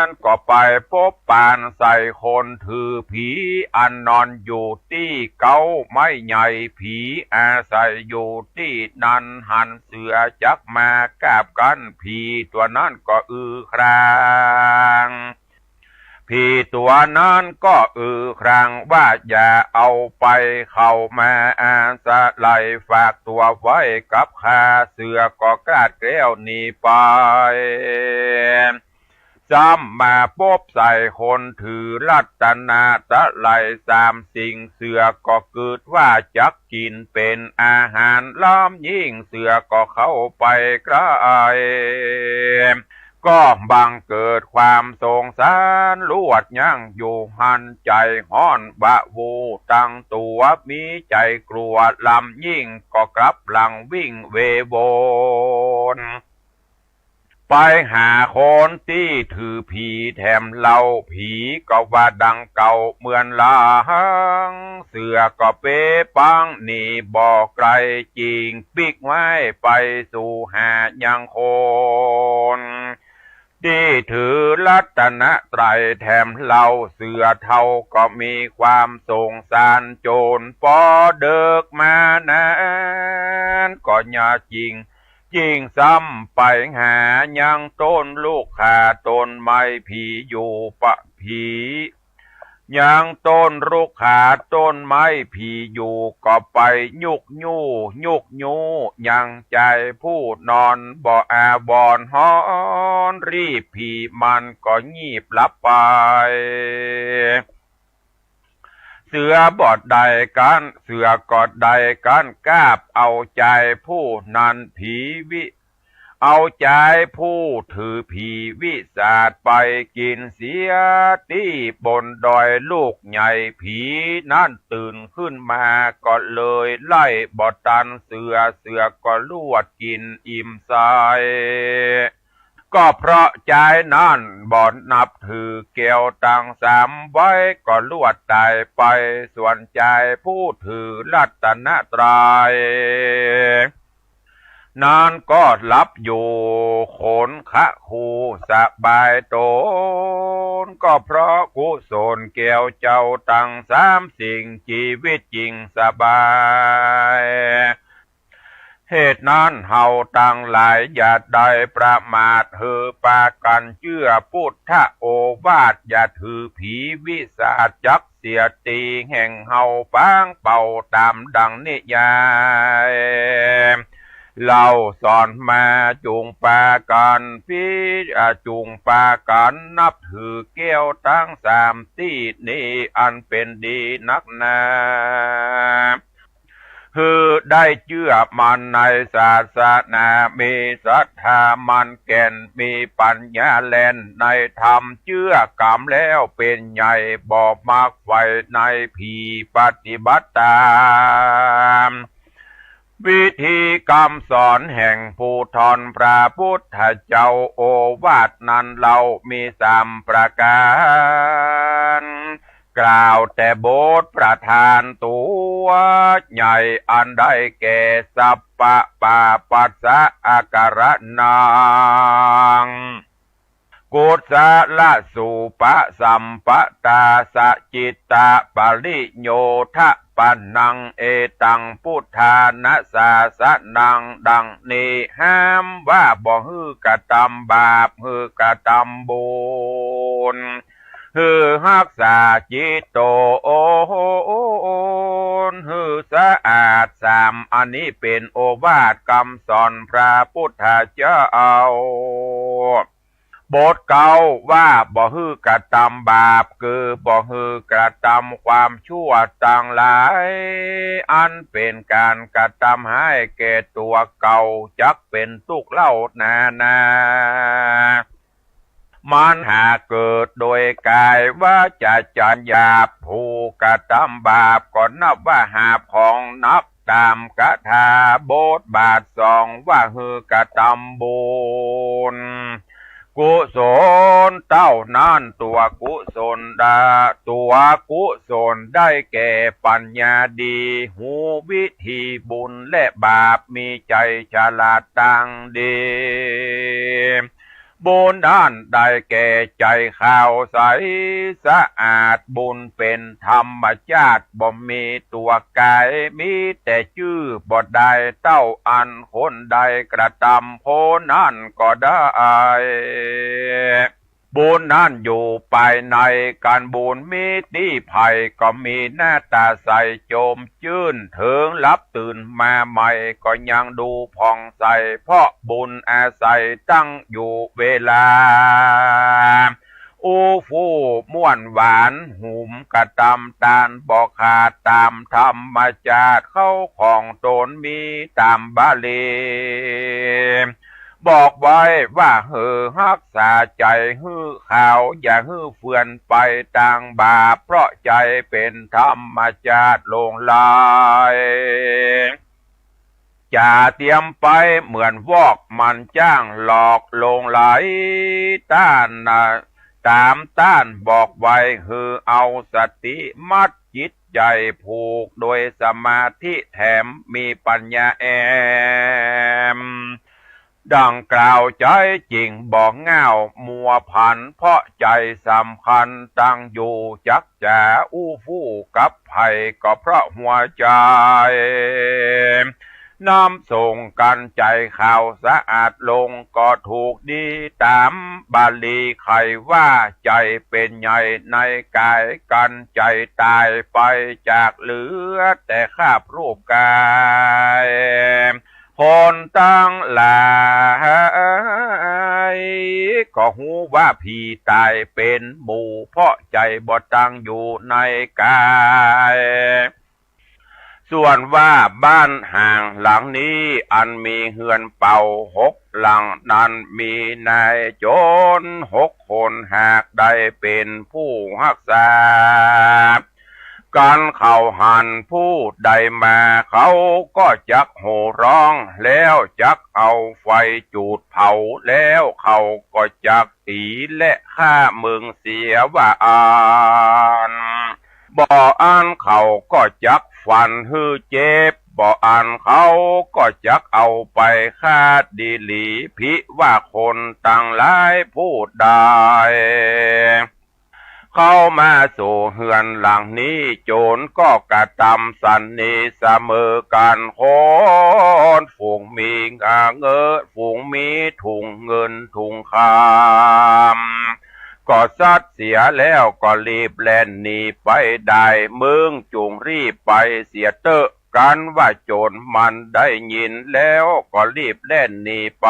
รก็ไปปบปานใส่คนถือผีอันนอนอยู่ตี้เก๊าไม้ใหญ่ ผีอาศัยอยู่ตี้นั้นหัน เสือจักมากาบกั้น ผีตั๋วนั้นก็อือคราง ผีตั๋วนั้นก็อือครางว่า อย่าเอาไปเข้ามาอาศัย ฝากตั๋วไว้กับข้า เสือก็กราดแกล้วหนีไป ซ้ำมาปบใส่คนถือรัตนตะไลสามสิ่ง เสือก็กึ๊ดว่าจักกิ๋นเป๋นอาหาร ล้ำยิ่งเสือก็เข้าไปใก้ ก็บังเกิดความสงสาร ลวดยั้งอยู่หั้น ใจ๋ฮ้อนวะวู ตังตั๋วมีใจ๋กลัว ล้ำยิ่งก็กลับหลังวิ่งเวโวน ไปหาคนตี้ถือผีแถมเล่า ผีก็ว่าดังเก่าเหมือนหลัง เสือก็เป๋ปังหนีบ่ไก๋ จิ่งปิ๊กไว้ไปสู่หายังคนตี้ถือรัตนตรัยแถมเล่า เสือเฒ่าก็มีความสงสารโจร ปอเดิกมานั้นก็อย่าจิ่ง จิ่งซ้ำไปหายังต้นลูกขาต้นไม้ผีอยู่ปะผี ยังต้นลูกขาต้นไม้ผีอยู่ ก็ไปยุกยู้ ยุกยู้ ยังจายผู้นอนบ่อาบอนฮ้อน รีบผีมันก็ยีบหลับไป เสือบ่ได้กั๋น เสือก็ได้กั๋นกาบเอาจายผู้นั้นผีวิ เอาจายผู้ถือผีวิสาทไปกิ๋นเสียตี้บนดอยลูกใหญ่ ผีนั้นตื่นขึ้นมาก็เลยไล่บ่ตันเสือ เสือก็ลวดกิ๋นอิ่มใส ก็เพราะจายนั้นบ่นับถือแก้วตังสามไว้ ก็ลวดต๋ายไป ส่วนจายผู้ถือรัตนตรัย นั้นก็หลับอยู่ ขนคะคูสบายต๋น ก็เพราะกุศลแก้วเจ้าตังสามสิ่ง จีวิตจิ่งสบาย เหตุนั้นเฮาตังหลายอย่าได้ประมาท หื้อปากั๋นเจื้อปุทธโอวาท อย่าถือผีวิสาจจักเสียที แห่งเฮาปางเป่าต๋ามดังนิยาย เล่าสอนมา จุ่งปากั๋นพิ อ่า จุ่งปากั๋นนับถือแก้วตังสามตี้นี้ อันเป๋นดีนักหนา หื้อได้เจื้อมั่นในศาสนา มีศรัทธามั่นแก่น มีปัญญาแล่นในธรรม เจื้อก๋ำแล้วเป๋นใหญ่ บ่มักใฝ่ในผี ปฏิบัติต๋าม วิธีกำสอนแห่งผู้ท่อนพระพุทธเจ้า โอวาทนั้นเล่ามีสามประก๋าน กล่าวแต่บทประธานตั๋วใหญ่ อันได้แก่ สัพพะปาปัสสะอาการะนัง กุศลสูปสัมปตา สะจิตตะปริโยทะปะนัง เอตังพุทธานะสาสะนัง ดังนี้ ห้ามว่าบ่หื้อกระตำบาป หื้อกระตำบุญ หื้อฮักษาจิตต๋น หื้อสะอาด สามอันนี้เป๋นโอวาทกำสอนพระพุทธเจ้า บทเก๊าว่าบ่หื้อกระตำบาป คือบ่หื้อกระตำความชั่วตังหลาย อันเป๋นก๋านกระตำฮ้ายแก่ตั๋วเก่า จักเป๋นตุ๊กข์เล่านานา มันหากเกิดโดยก๋ายวาจ๋าจันหยาบ ผู้กระตำบาปก็นับว่าหาบของหนัก ต๋ามกถาบทบาทสองว่าหื้อกระตำบุญ กุศลเต้านั้น ตั๋วกุศลดา ตั๋วกุศลได้แก่ปัญญาดี ฮู้วิธีบุญและบาป มีใจ๋ฉลาดตังดี บุญนั้นได้แก่ใจ๋ขาวใสสะอาด บุญเป๋นธรรมชาติ บ่มีตั๋วก๋าย มีแต่จื้อ บ่ได้เต้าอันคนใดกระตำ คนนั้นก็ได้ บุญนั้นอยู่ภายใน ก๋านบุญมีตี้ใผก็มีหน้าต๋าใสโจ่มจื้น เถิงหลับตื่นมาใหม่ก็ยังดูผ่องใส เพราะบุญอาศัยตั้งอยู่เวลา อู้ฟู่ม่วนหวาน หุมกระตำตานบ่ขาด ต๋ามธรรมชาติเข้าของต๋นมีต๋ามบาลี บอกไว้ว่าหื้อฮักษาใจ๋หื้อขาว อย่าหื้อเฟือนไปตางบาป เพราะใจ๋เป๋นธรรมชาติหลงไหล จ๋าเตียมไปเหมือนวอก มันจ้างหลอกหลงไหล ต้านนะ ต๋ามต้านบอกไว้ หื้อเอาสติมัดจิตใจ๋ ผูกโดยสมาธิแถม มีปัญญาแอม ดังกล่าวใจ๋จิ่งบ่ง่าวมัวผัน เพราะใจ๋สำคัญตั้งอยู่ จักจ๋าอู้ฟู่กับใผก็เพราะหัวใจ๋ นำส่งกั๋นใจ๋ขาวสะอาดลงก็ถูกดี ต๋ามบาลีใค่ว่า ใจ๋เป๋นใหญ่ในก๋าย กั๋นใจ๋ต๋ายไปจากเหลือแต่คราบรูปก๋าย คนตังหลายก็ฮู้ว่าผีต๋ายเป๋นหมู่ เพราะใจ๋บ่ตั้งอยู่ในก๋าย ส่วนว่าบ้านฮ้างหลังนี้อันมีเฮือนเป่าหกหลังนั้น มีนายโจรหกคน หากได้เป๋นผู้ฮักษา เก กั๋นเขาหันผู้ใดมา เขาก็จักโห่ฮ้อง แล้วจักเอาไฟจูดเผา แล้วเขาก็จักตี๋และฆ่ามึงเสียว่าอั้น บ่อั้นเขาก็จักฟันหื้อเจ็บ บ่อั้นเขาก็จักเอาไปฆ่าดีหลี ผิว่าคนตังหลายผู้ใดเข้ามาสู่เฮือนหลังนี้ โจรก็กระตำสันนิเสมอกั๋น คนฝูงมีเงิน ฝูงมีถุงเงินถุงคำ ก็ซัดเสียแล้วก็รีบแล่นหนีไปได้ มึงจุ่งรีบไปเสียเต๊อะ กั๋นว่าโจรมันได้ยินแล้วก็รีบแล่นหนีไป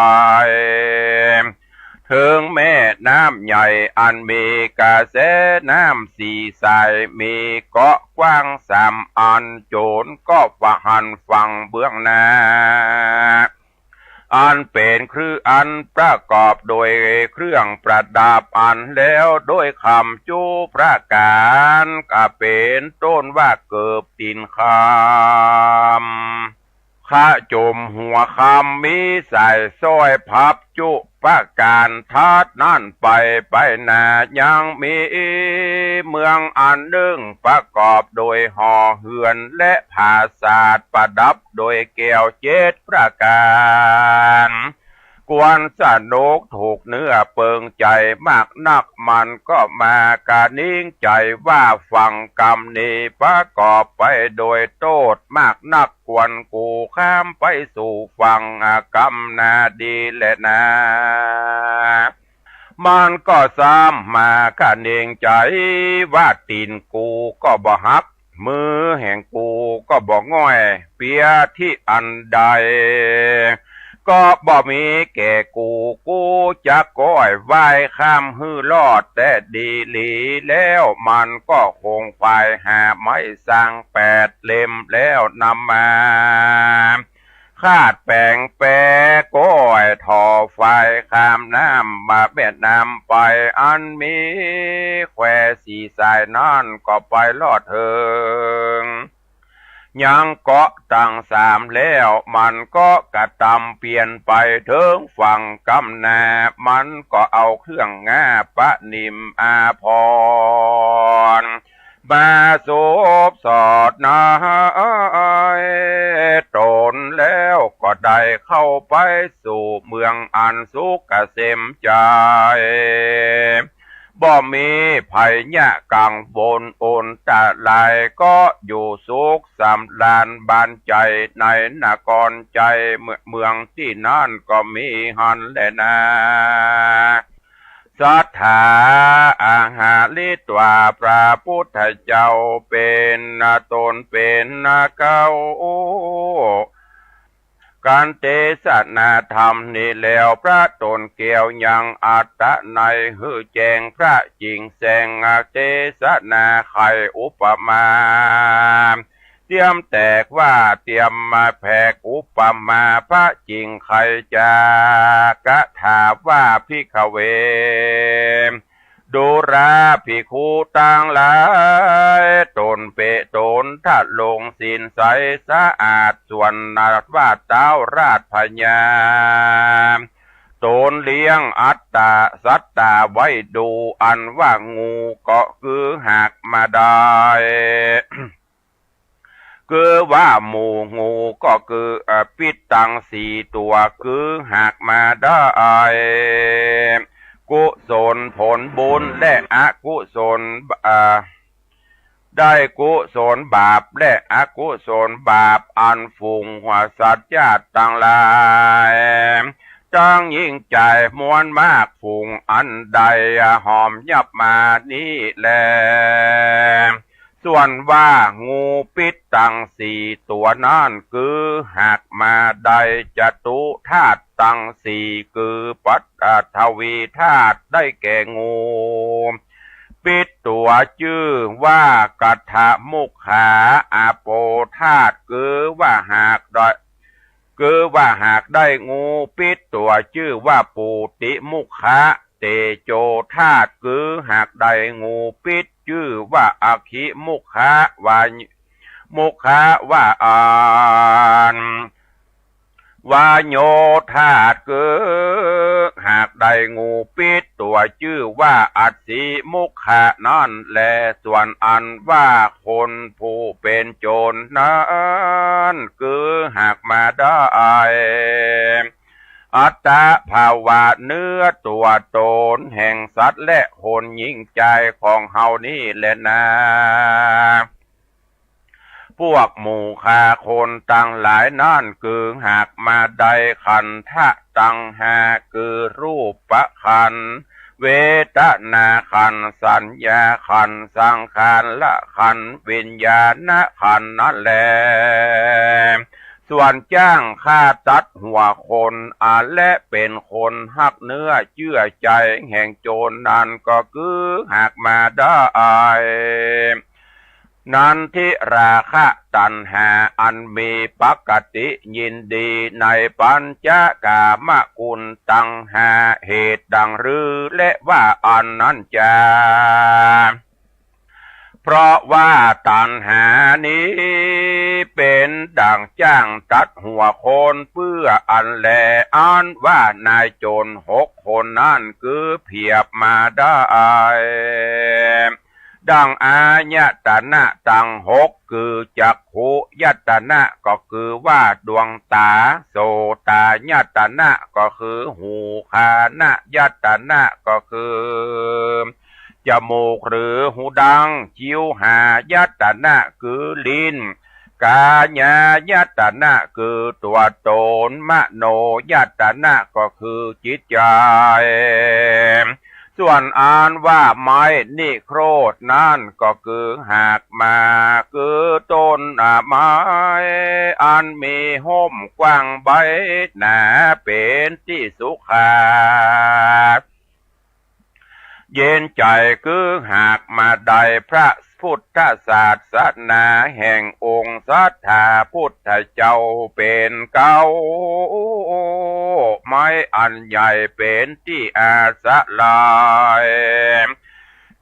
เถิงแม่น้ำใหญ่อันมีกระแสน้ำสี่สาย มีเกาะกว้างสามอัน โจรก็บ่หันฝั่งเบื้องหน้า อันเป๋นเครื่อง อันประกอบโดยเครื่องประดับอันแล้วโดยคำจุประก๋าน ก็เป๋นต้นว่าเกิบตี๋นคำ ขะจมหัวคำ มีสายสร้อยพับจุประก๋าน ถัดนั้นไป ไปหน้ายังมีเมืองอันนึ่งประกอบโดยหอเฮือนและผาสาทประดับโดยแก้วเจ็ดประก๋าน ควรสนุกถูกเนื้อเปิงใจ๋มากนัก มันก็มากระหนิงใจ๋ว่า ฟังกำนี้ประกอบไปโดยโต้ษมากนัก ควรกูข้ามไปสู่ฝั่งกำนาดีแลนา มันก็ซ้ำมากระหนิงใจ๋ว่า ตี๋นกูก็บ่หัก มือแห่งกูก็บ่ง่อย เปียตี้อันใดก็บ่มีแก่กู กูจักก้อยว่ายข้ามหื้อรอดแต๊ดีหลี แล้วมันก็ขงขวายหาไม้สังแปดเล่ม แล้วนำมา คาดแป๋งแปก้อยถ่อฝายข้ามน้ำมาแม่น้ำไป อันมีแควสี่สายนั้นก็ไปรอดเถิงยังเกาะตังสามแล้ว มันก็กระตำเปียนไปเถิงฝั่งกำนา มันก็เอาเครื่องงาประนิมอาภรณ์ มาสวมสอดนายต๋นแล้วก็ได้เข้าไปสู่เมืองอันสุขเกษมใจ๋ บ่มีภัยยะกังวลอันตราย ก็อยู่สุขสำราญบานใจ๋ในนครใจ๋ เมืองตี้นั้นก็มีหั้นแลนา สัตถา อาหาริตวา พระพุทธเจ้าเป๋นต๋นเป๋นเก๊า กั๋นเตสนาธรรมนี้แล้ว พระต๋นแก้วยังอัตตะนัยหื้อแจ้งพระจิ่งแสง เตสนาไขอุปมาเตียมแตกว่า เตียมมาแผกอุปมาพระจิ่งไข จากถามว่า ภิกขเว ดูราภิกขุตังหลาย ต๋นเป๋นต๋นทรงศีลใสสะอาด ส่วนว่าเต๊าราชพญา ต๋นเลี้ยงอัตตาสัตตาไว้ดู อันว่างูก็คือหากมาได้ คือว่าหมู่งูก็คือ เอ่อ ปิ๊ดตังสี่ตั๋ว คือหากมาได้ กุศลผลบุญและอกุศล เอ่อ ได้กุศลบาปและอกุศลบาป อันฝูงสัตว์ญาติตังหลาย ตังหญิงจายมวลมากฝูงอันใดหอมยับมานี้แล ส่วนว่างูปิ๊ดตังสี่ตั๋วนั้น คือหากมาได้จตุธาตุตังสี่ คือปฐวีธาตุ ได้แก่งูปิ๊ดตั๋วจื้อว่ากัทธมุขขา อาโปธาตุ คือว่าหากได้ คือว่าหากได้งูปิ๊ดตั๋วจื้อว่าปูติมุขขา เตโชธาตุ คือหากได้งูปิษ จื้อว่าอคิมุขะ วา มุขะ ว่าอัน วาโยธาตุ คือหากได้งูปิษตั๋ว จื้อว่าอสิมุขะนั้นแล ส่วนอันว่าคนผู้เป๋นโจรนั้น คือหากมาได้ อัตตภาวะเนื้อตั๋วต๋นแห่งสัตว์และคนหญิงจายของเฮานี้แลนา พวกหมู่ข้าคนตังหลายนั้น คือหากมาได้ขันธะตังห้า คือรูปขันธ์ เวทนาขันธ์ สัญญาขันธ์ สังขารขันธ์ วิญญาณขันธ์นั้นแล ส่วนจ้างฆ่าตัดหัวคน อันและเป๋นคนฮักเนื้อเจื้อใจ๋แห่งโจรนั้น ก็คือหากมาได้ นันทิราคะตัณหาอันมีปกติยินดีในปัญจกามคุณตังห้า เหตุดังรือและว่าอันนั้นจา เพราะว่าตัณหานี้เป๋นดั่งจ้างตัดหัวคน เปื้ออันแล อันว่านายโจรหกคนนั้น คือเผียบมาได้ ดั่งอายตนะตังหก คือจักขุยตนะ ก็คือว่าดวงต๋า โสตายตนะ ก็คือหู ฆานยตนะ ก็คือจมูกหรือหูดัง จิวหายตนะ คือลิ้น กายายตนะ คือตั๋วต๋น มโนยตนะ ก็คือจิตใจ๋ ส่วนอันว่าไม้นิโครธนั้น ก็คือหากมา คือต้นไม้อันมีฮ่มกว้างใบหนา เป๋นตี้สุขา เย็นใจ๋ คือหากมาได้พระพุทธศาสนาแห่งองค์สัตถาพุทธเจ้าเป๋นเก๊า ไม้อันใหญ่เป๋นตี้อาศรัย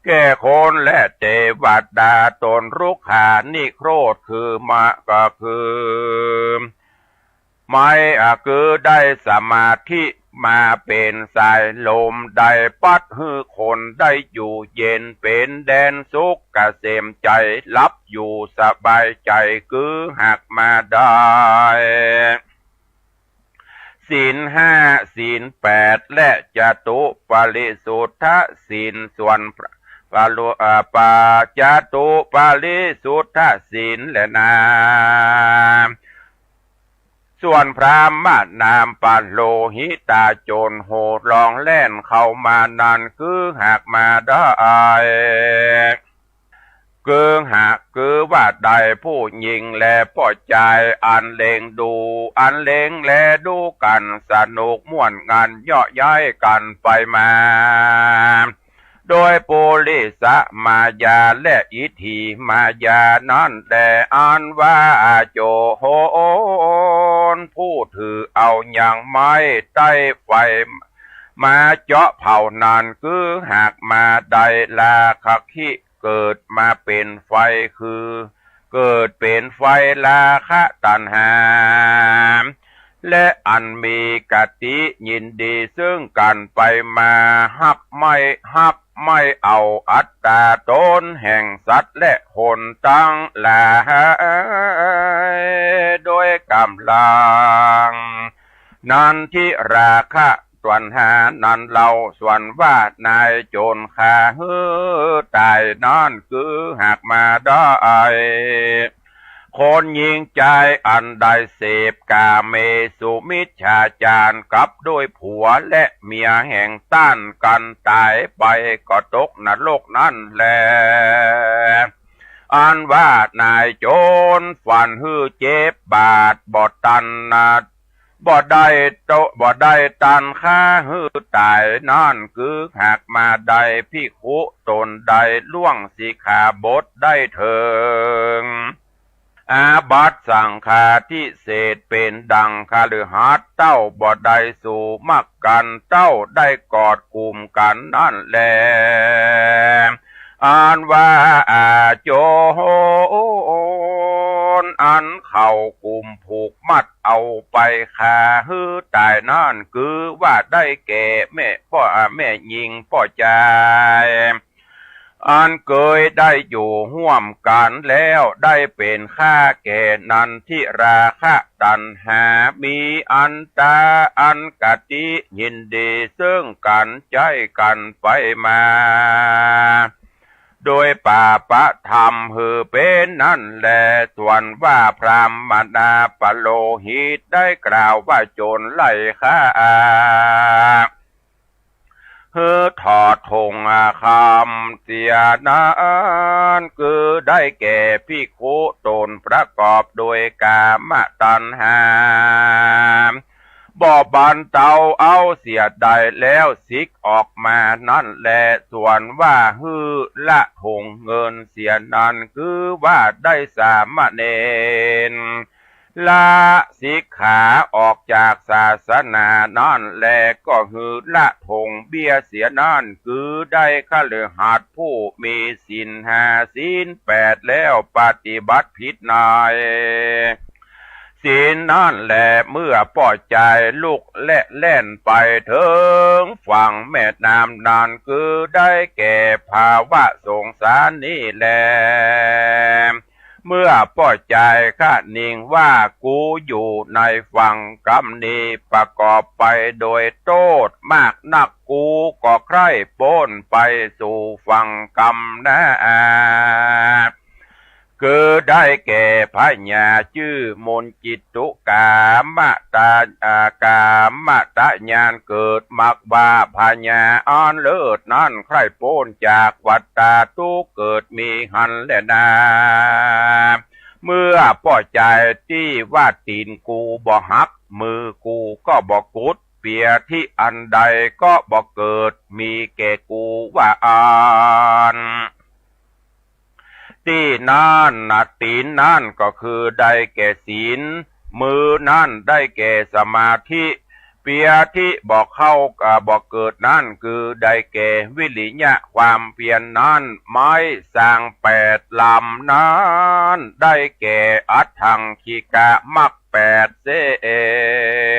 แก่คนและเตวดา ต้นรุกขานิโครธ คือมะ ก็คือ ไม้ อ่ะ คือได้สมาธิมาเป๋นสายลม ได้ปัดหื้อคนได้อยู่เย็น เป๋นแดนสุขเกษมใจ๋ หลับอยู่สบายใจ๋ คือหากมาได้ ศีลห้า ศีลแปด และจตุปริสุทธศีล ส่วนพระ ปะลุ อ่า ปะ จตุปริสุทธศีลแลนา ส่วนพราหมณามปโลหิตาโจรโห่ร้องแล่นเข้ามานั้น คือหากมาได้ คือหาก คือว่าได้ผู้หญิงและป้อจาย อันเล็งดู อันเล็งแลดูกั๋นสนุกม่วนงัน เยาะเย้ยกั๋นไปมา โดยปุริสมายาและอิทธิมายานั้นแล อันว่าโจรผู้ถือเอายังไม้ใต้ไฟมาเจาะเผานั้น คือหากมาได้ราคะคิ เกิดมาเป๋นไฟ คือเกิดเป๋นไฟราคะตัณหา และอันมีกติยินดีซึ่งกั๋นไปมา ฮับไม้ ฮับไม้เอาอัตต๋าต๋นแห่งสัตว์และคนตังหลาย โดยก๋ำลัง นันทิราคะตัณหานั้นเล่า ส่วนว่านายโจรฆ่าหื้อต๋ายนั้น คือหากมาได้ คนหญิงจายอันได้เสพกาเมสุมิจฉาจารกับด้วยผัวและเมียแห่งต้านกั๋นต๋ายไป ก็ตกนรกนั้นแล อันว่านายโจรฟันหื้อเจ็บบาดบ่ตันนา บ่ได้โต บ่ได้ตันฆ่าหื้อต๋ายนั้น คือหากมาได้ภิกขุต๋นใดล่วงสิกขาบทได้เถิง อาบัติสังฆาทิเศษเป๋นดังคฤหัสถ์เต้าบ่ได้สูมักกั๋น เต้าได้กอดกุมกั๋นนั้นแล อันว่าอาโจร อันเขากุมผูกมัดเอาไปฆ่าหื้อต๋ายนั้น คือว่าได้แก่แม่ป้อ แม่ญิงป้อจาย อันเกยได้อยู่ฮ่วมกั๋นแล้ว ได้เป๋นข้าแก่นันทิราคะตัณหา มีอันต๋าอันกติยินดีเซิ่งกั๋น ใจ๊กั๋นไปมา โดยปาปะธรรมหื้อเป๋นนั้นแล ส่วนว่าพราหมณาปโลหิตได้กล่าวว่า โจรไล่ฆ่า หื้อถอดถงคำเสียนั้น คือได้แก่ภิกขุต๋นประกอบโดยกามตัณหา บ่บรรเทาเอาเสียได้แล้ว สิกออกมานั้นแล ส่วนว่าหื้อละถงเงินเสียนั้น คือว่าได้สามเณร ละสิกขาออกจากศาสนานั้นแล ก็หื้อละถงเบี้ยเสียนั้น คือได้คฤหัสถ์ผู้มีศีลห้าศีลแปดแล้วปฏิบัติผิดในศีลนั้นแล เมื่อป้อจายลุกและแล่นไปเถิงฝั่งแม่น้ำนั้น คือได้แก่ภาวะสงสารนี้แล เมื่อป้อจายคะนิงว่า กูอยู่ในฝั่งกำนี้ ประกอบไปโดยโต้ษมากนัก กูก็ใคร่ป๊นไปสู่ฝั่งกำนา คือได้แก่พญาจื้อมนจิตตุกามตะ อ่า กามตะญาณ เกิดมักว่าพญาอันเลิศนั้นใคร่ป๊นจากวัฏฏะทุกข์เกิดมีหั้นแลนา เมื่อป้อจายตี้ว่า ตี๋นกูบ่หัก มือกูก็บ่กุด เปียธิอันใดก็บ่เกิดมีแก่กูว่าอั้น ตี้นั้นนะ ตี๋นนั้นก็คือได้แก่ศีล มือนั้นได้แก่สมาธิ เปียธิบ่เข้า อ่า บ่เกิดนั้นคือได้แก่วิริยะความเพียรนั้น ไม้สร้างแปดลำนั้นได้แก่อัฏฐังคิกะมรรคแปดเส้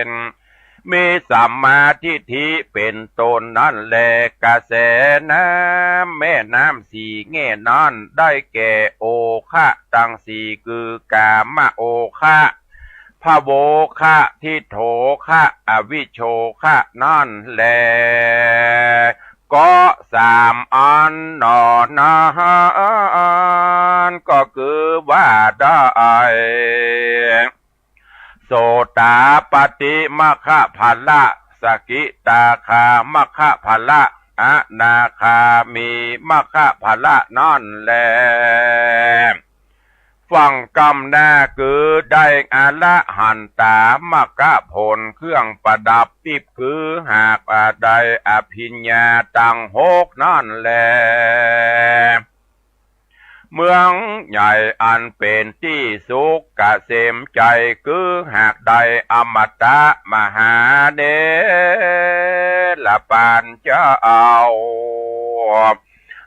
น มีสัมมาทิฏฐิเป๋นต้นนั้นแล กระแสน้ำแม่น้ำสี่แง่นั้นได้แก่โอคะตังสี่ คือกามโอคะ ภโวคะ ทิฏโฐคะ อวิชโชคะนั้นแล ก็สามอันหนอนั้น ก็คือว่าได้ โสตาปัตติมัคคะผละ สกิตาคามัคคะผละ อนาคามีมัคคะผละนั้นแล ฝั่งกำนาคือได้อรหันตามัคคะผลเครื่องประดับทิพย์ คือหากว่าได้อภิญญาตังหกนั้นแล เมืองใหญ่อันเป๋นตี้สุขเกษมใจ๋ คือหากได้อมตะมหาเถรปานเจ้า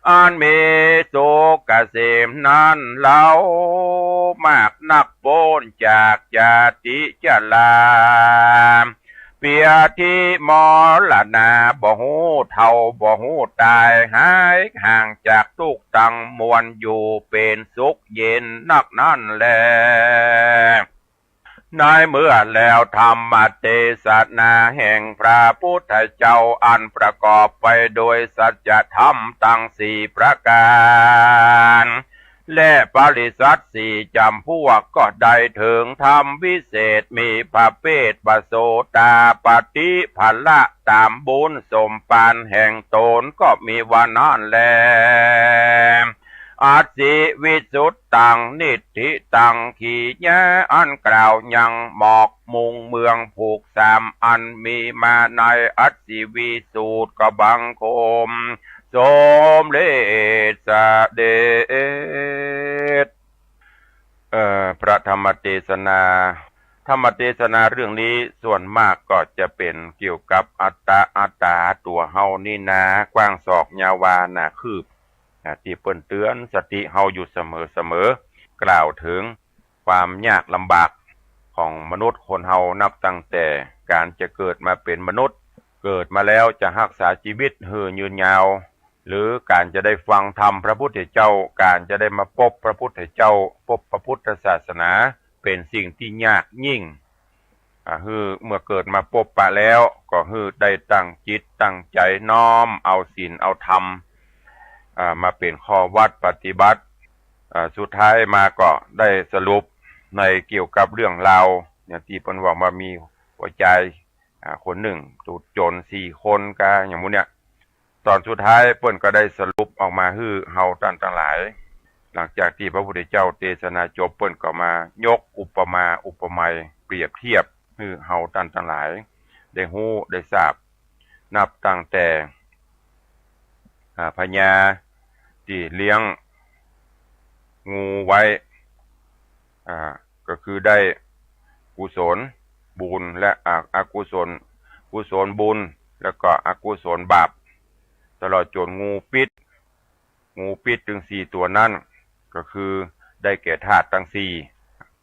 อันมีสุขเกษมนั้นเล่า มากนักป๊นจากจาติชรา เปียธิมรณา บ่ฮู้เฒ่าบ่ฮู้ต๋าย หายห่างจากทุกข์ตังมวล อยู่เป๋นสุขเย็นนักนั้นแล ในเมื่อแล้วธรรมเตสนาแห่งพระพุทธเจ้า อันประกอบไปโดยสัจธรรมตังสี่ประก๋าน และปริษัทสี่จ๋ำพวก ก็ได้เถิงธรรมวิเศษ มีประเภทว่าโสตาปัตติผละ ต๋ามบุญสมปานแห่งต๋น ก็มีว่านั้นแล อัตถิวิสุทธัง นิฏฐิตัง ขีญา อันกล่าวยังหมอกมุงเมืองผูกสามอันมีมาในอัตถิวิสุทธิ ก็บังคมสมเร็จเสด็จ เอ่อ พระ สนา ธรรมเทศนาเรื่องนี้ส่วนมากก็จะเป๋นเกี่ยวกับอัตตา อัตตาตั๋วเฮานี่นากว้างศอกยาววาหนาคืบ อ่า ตี้เปิ้นเตื๋อนสติเฮาอยู่เสมอๆ กล่าวเถิงความยากลำบากของมนุษย์คนเฮา นับตั้งแต่ก๋านจะเกิดมาเป๋นมนุษย์ เกิดมาแล้วจะฮักษาจีวิตหื้อยืนยาว หรือก๋านจะได้ฟังธรรมพระพุทธเจ้า ก๋านจะได้มาปบพระพุทธเจ้า ปบพระพุทธศาสนา เป๋นสิ่งตี้ยากยิ่ง อ่า หื้อเมื่อเกิดมาปบปะแล้ว ก็หื้อได้ตั้งจิตตั้งใจ๋น้อมเอาศีลเอาธรรม อ่า มาเป๋นข้อวัดปฏิบัติ อ่า สุดท้ายมาก็ได้สรุปในเกี่ยวกับเรื่องราว อย่างตี้เปิ้นว่ามามีหัวใจ๋ อ่า คนนึ่งถูกโจ๋รสี่คนกา อย่างหมู่เนี้ย ต๋อนสุดท้ายเปิ้นก็ได้สรุปออกมาหื้อเฮาต้านตังหลาย หลังจากตี้พระพุทธเจ้าเทศนาจบ เปิ้นก็มายกอุปมาอุปไมยเปรียบเทียบหื้อเฮาต้านตังหลาย ได้ฮู้ได้ทราบ นับตั้งแต่ อ่า พญาตี้เลี้ยงงูไว้ อ่า ก็คือได้กุศลบุญและอ- อกุศล กุศลบุญ แล้วก็อกุศลบาป ตลอดจ๋นงูพิษ งูพิษตึงสี่ตั๋วนั้น ก็คือได้แก่ธาตุตังสี่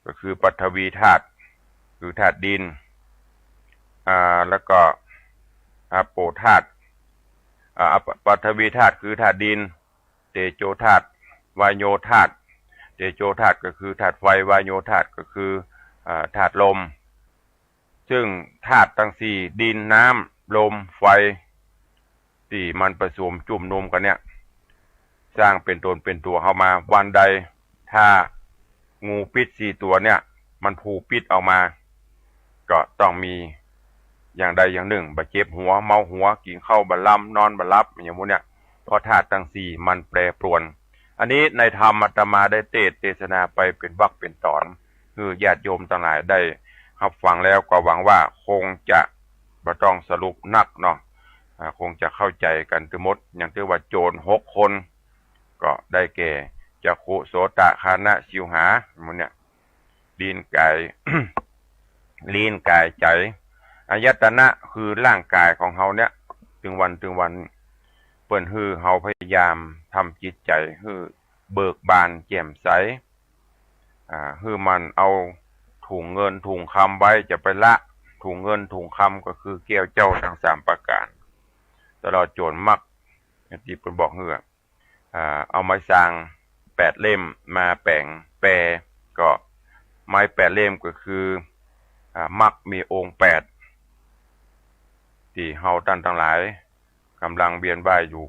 ก็คือปฐวีธาตุ คือธาตุดิน อ่า แล้วก็อาโปธาตุ อ่า ป- ปฐวีธาตุคือธาตุดิน เตโชธาตุ วาโยธาตุ เตโชธาตุก็คือธาตุไฟ วาโยธาตุก็คือ อ่า ธาตุลม ซึ่งธาตุตังสี่ ดิน น้ำ ลม ไฟ ตี้มันผสมจุ่มนุมกั๋นเนี่ย สร้างเป๋นต๋นเป๋นตั๋วเฮามา วันใดถ้างูพิษสี่ตั๋วเนี่ย มันผูกปิดออกมา ก็ต้องมีอย่างใดอย่างนึ่ง บ่าเจ็บหัว เมาหัว กิ๋นข้าวบ่าลำ นอนบ่าหลับ อย่างหมู่เนี้ย เพราะธาตุตังสี่มันแปรปรวน อันนี้ในธรรมอาตมาได้เตสน์เตสนาไปเป๋นวรรคเป๋นต๋อน หื้อญาติโยมตังหลายได้ฮับฟังแล้ว ก็หวังว่าคงจะบ่ต้องสรุปนักเนาะ อ่า คงจะเข้าใจ๋กั๋นตึงหมด อย่างตี้ว่าโจ๋รหกคน ก็ได้แก่ จักขุ โสตะ ฆานะ ชิวหา หมู่เนี้ย ลิ้น ก๋าย ลิ้น ก๋าย ใจ๋ อายตนะ คือร่างก๋ายของเฮาเนี้ย ตึงวันตึงวัน เปิ้นหื้อเฮาพยายามทำจิตใจ๋หื้อเบิกบานแจ่มใส อ่า หื้อหมั่นเอาถุงเงินถุงคำไว้ จะไปละ ถุงเงินถุงคำก็คือแก้วเจ้าตังสามประก๋าน ตลอดจ๋นมรรค ตี้เปิ้นบอกหื้อ อ่า เอาไม้ซางแปดเล่มมาแป๋งแป ก็ไม้แปดเล่มก็คือ อ่า มรรคมีองค์แปด ตี้เฮาต้านตังหลายก่ำลังเวียนว่ายอยู่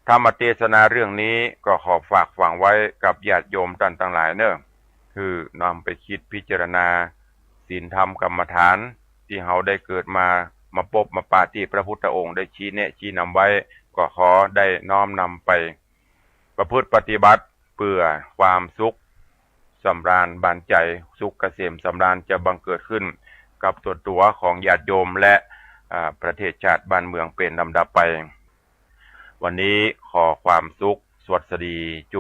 ธรรมเตสนาเรื่องนี้ก็ขอฝากฝังไว้กับญาติโยมต้านตังหลายเน่อ คือนำไปกึ๊ดพิจารณา ศีลธรรมกรรมฐานตี้เฮาได้เกิดมา มาปบมาปะตี้พระพุทธองค์ได้ชี้แนะชี้นำไว้ ก็ขอได้น้อมนำไปประพฤติปฏิบัติ เปื้อความสุขสำราญบานใจ๋ สุขเกษมสำราญจะบังเกิดขึ้นกับตั๋วตั๋วของญาติโยมและ อ่า ประเทศชาติบ้านเมืองเป๋นลำดับไป วันนี้ขอความสุขสวัสดีจุง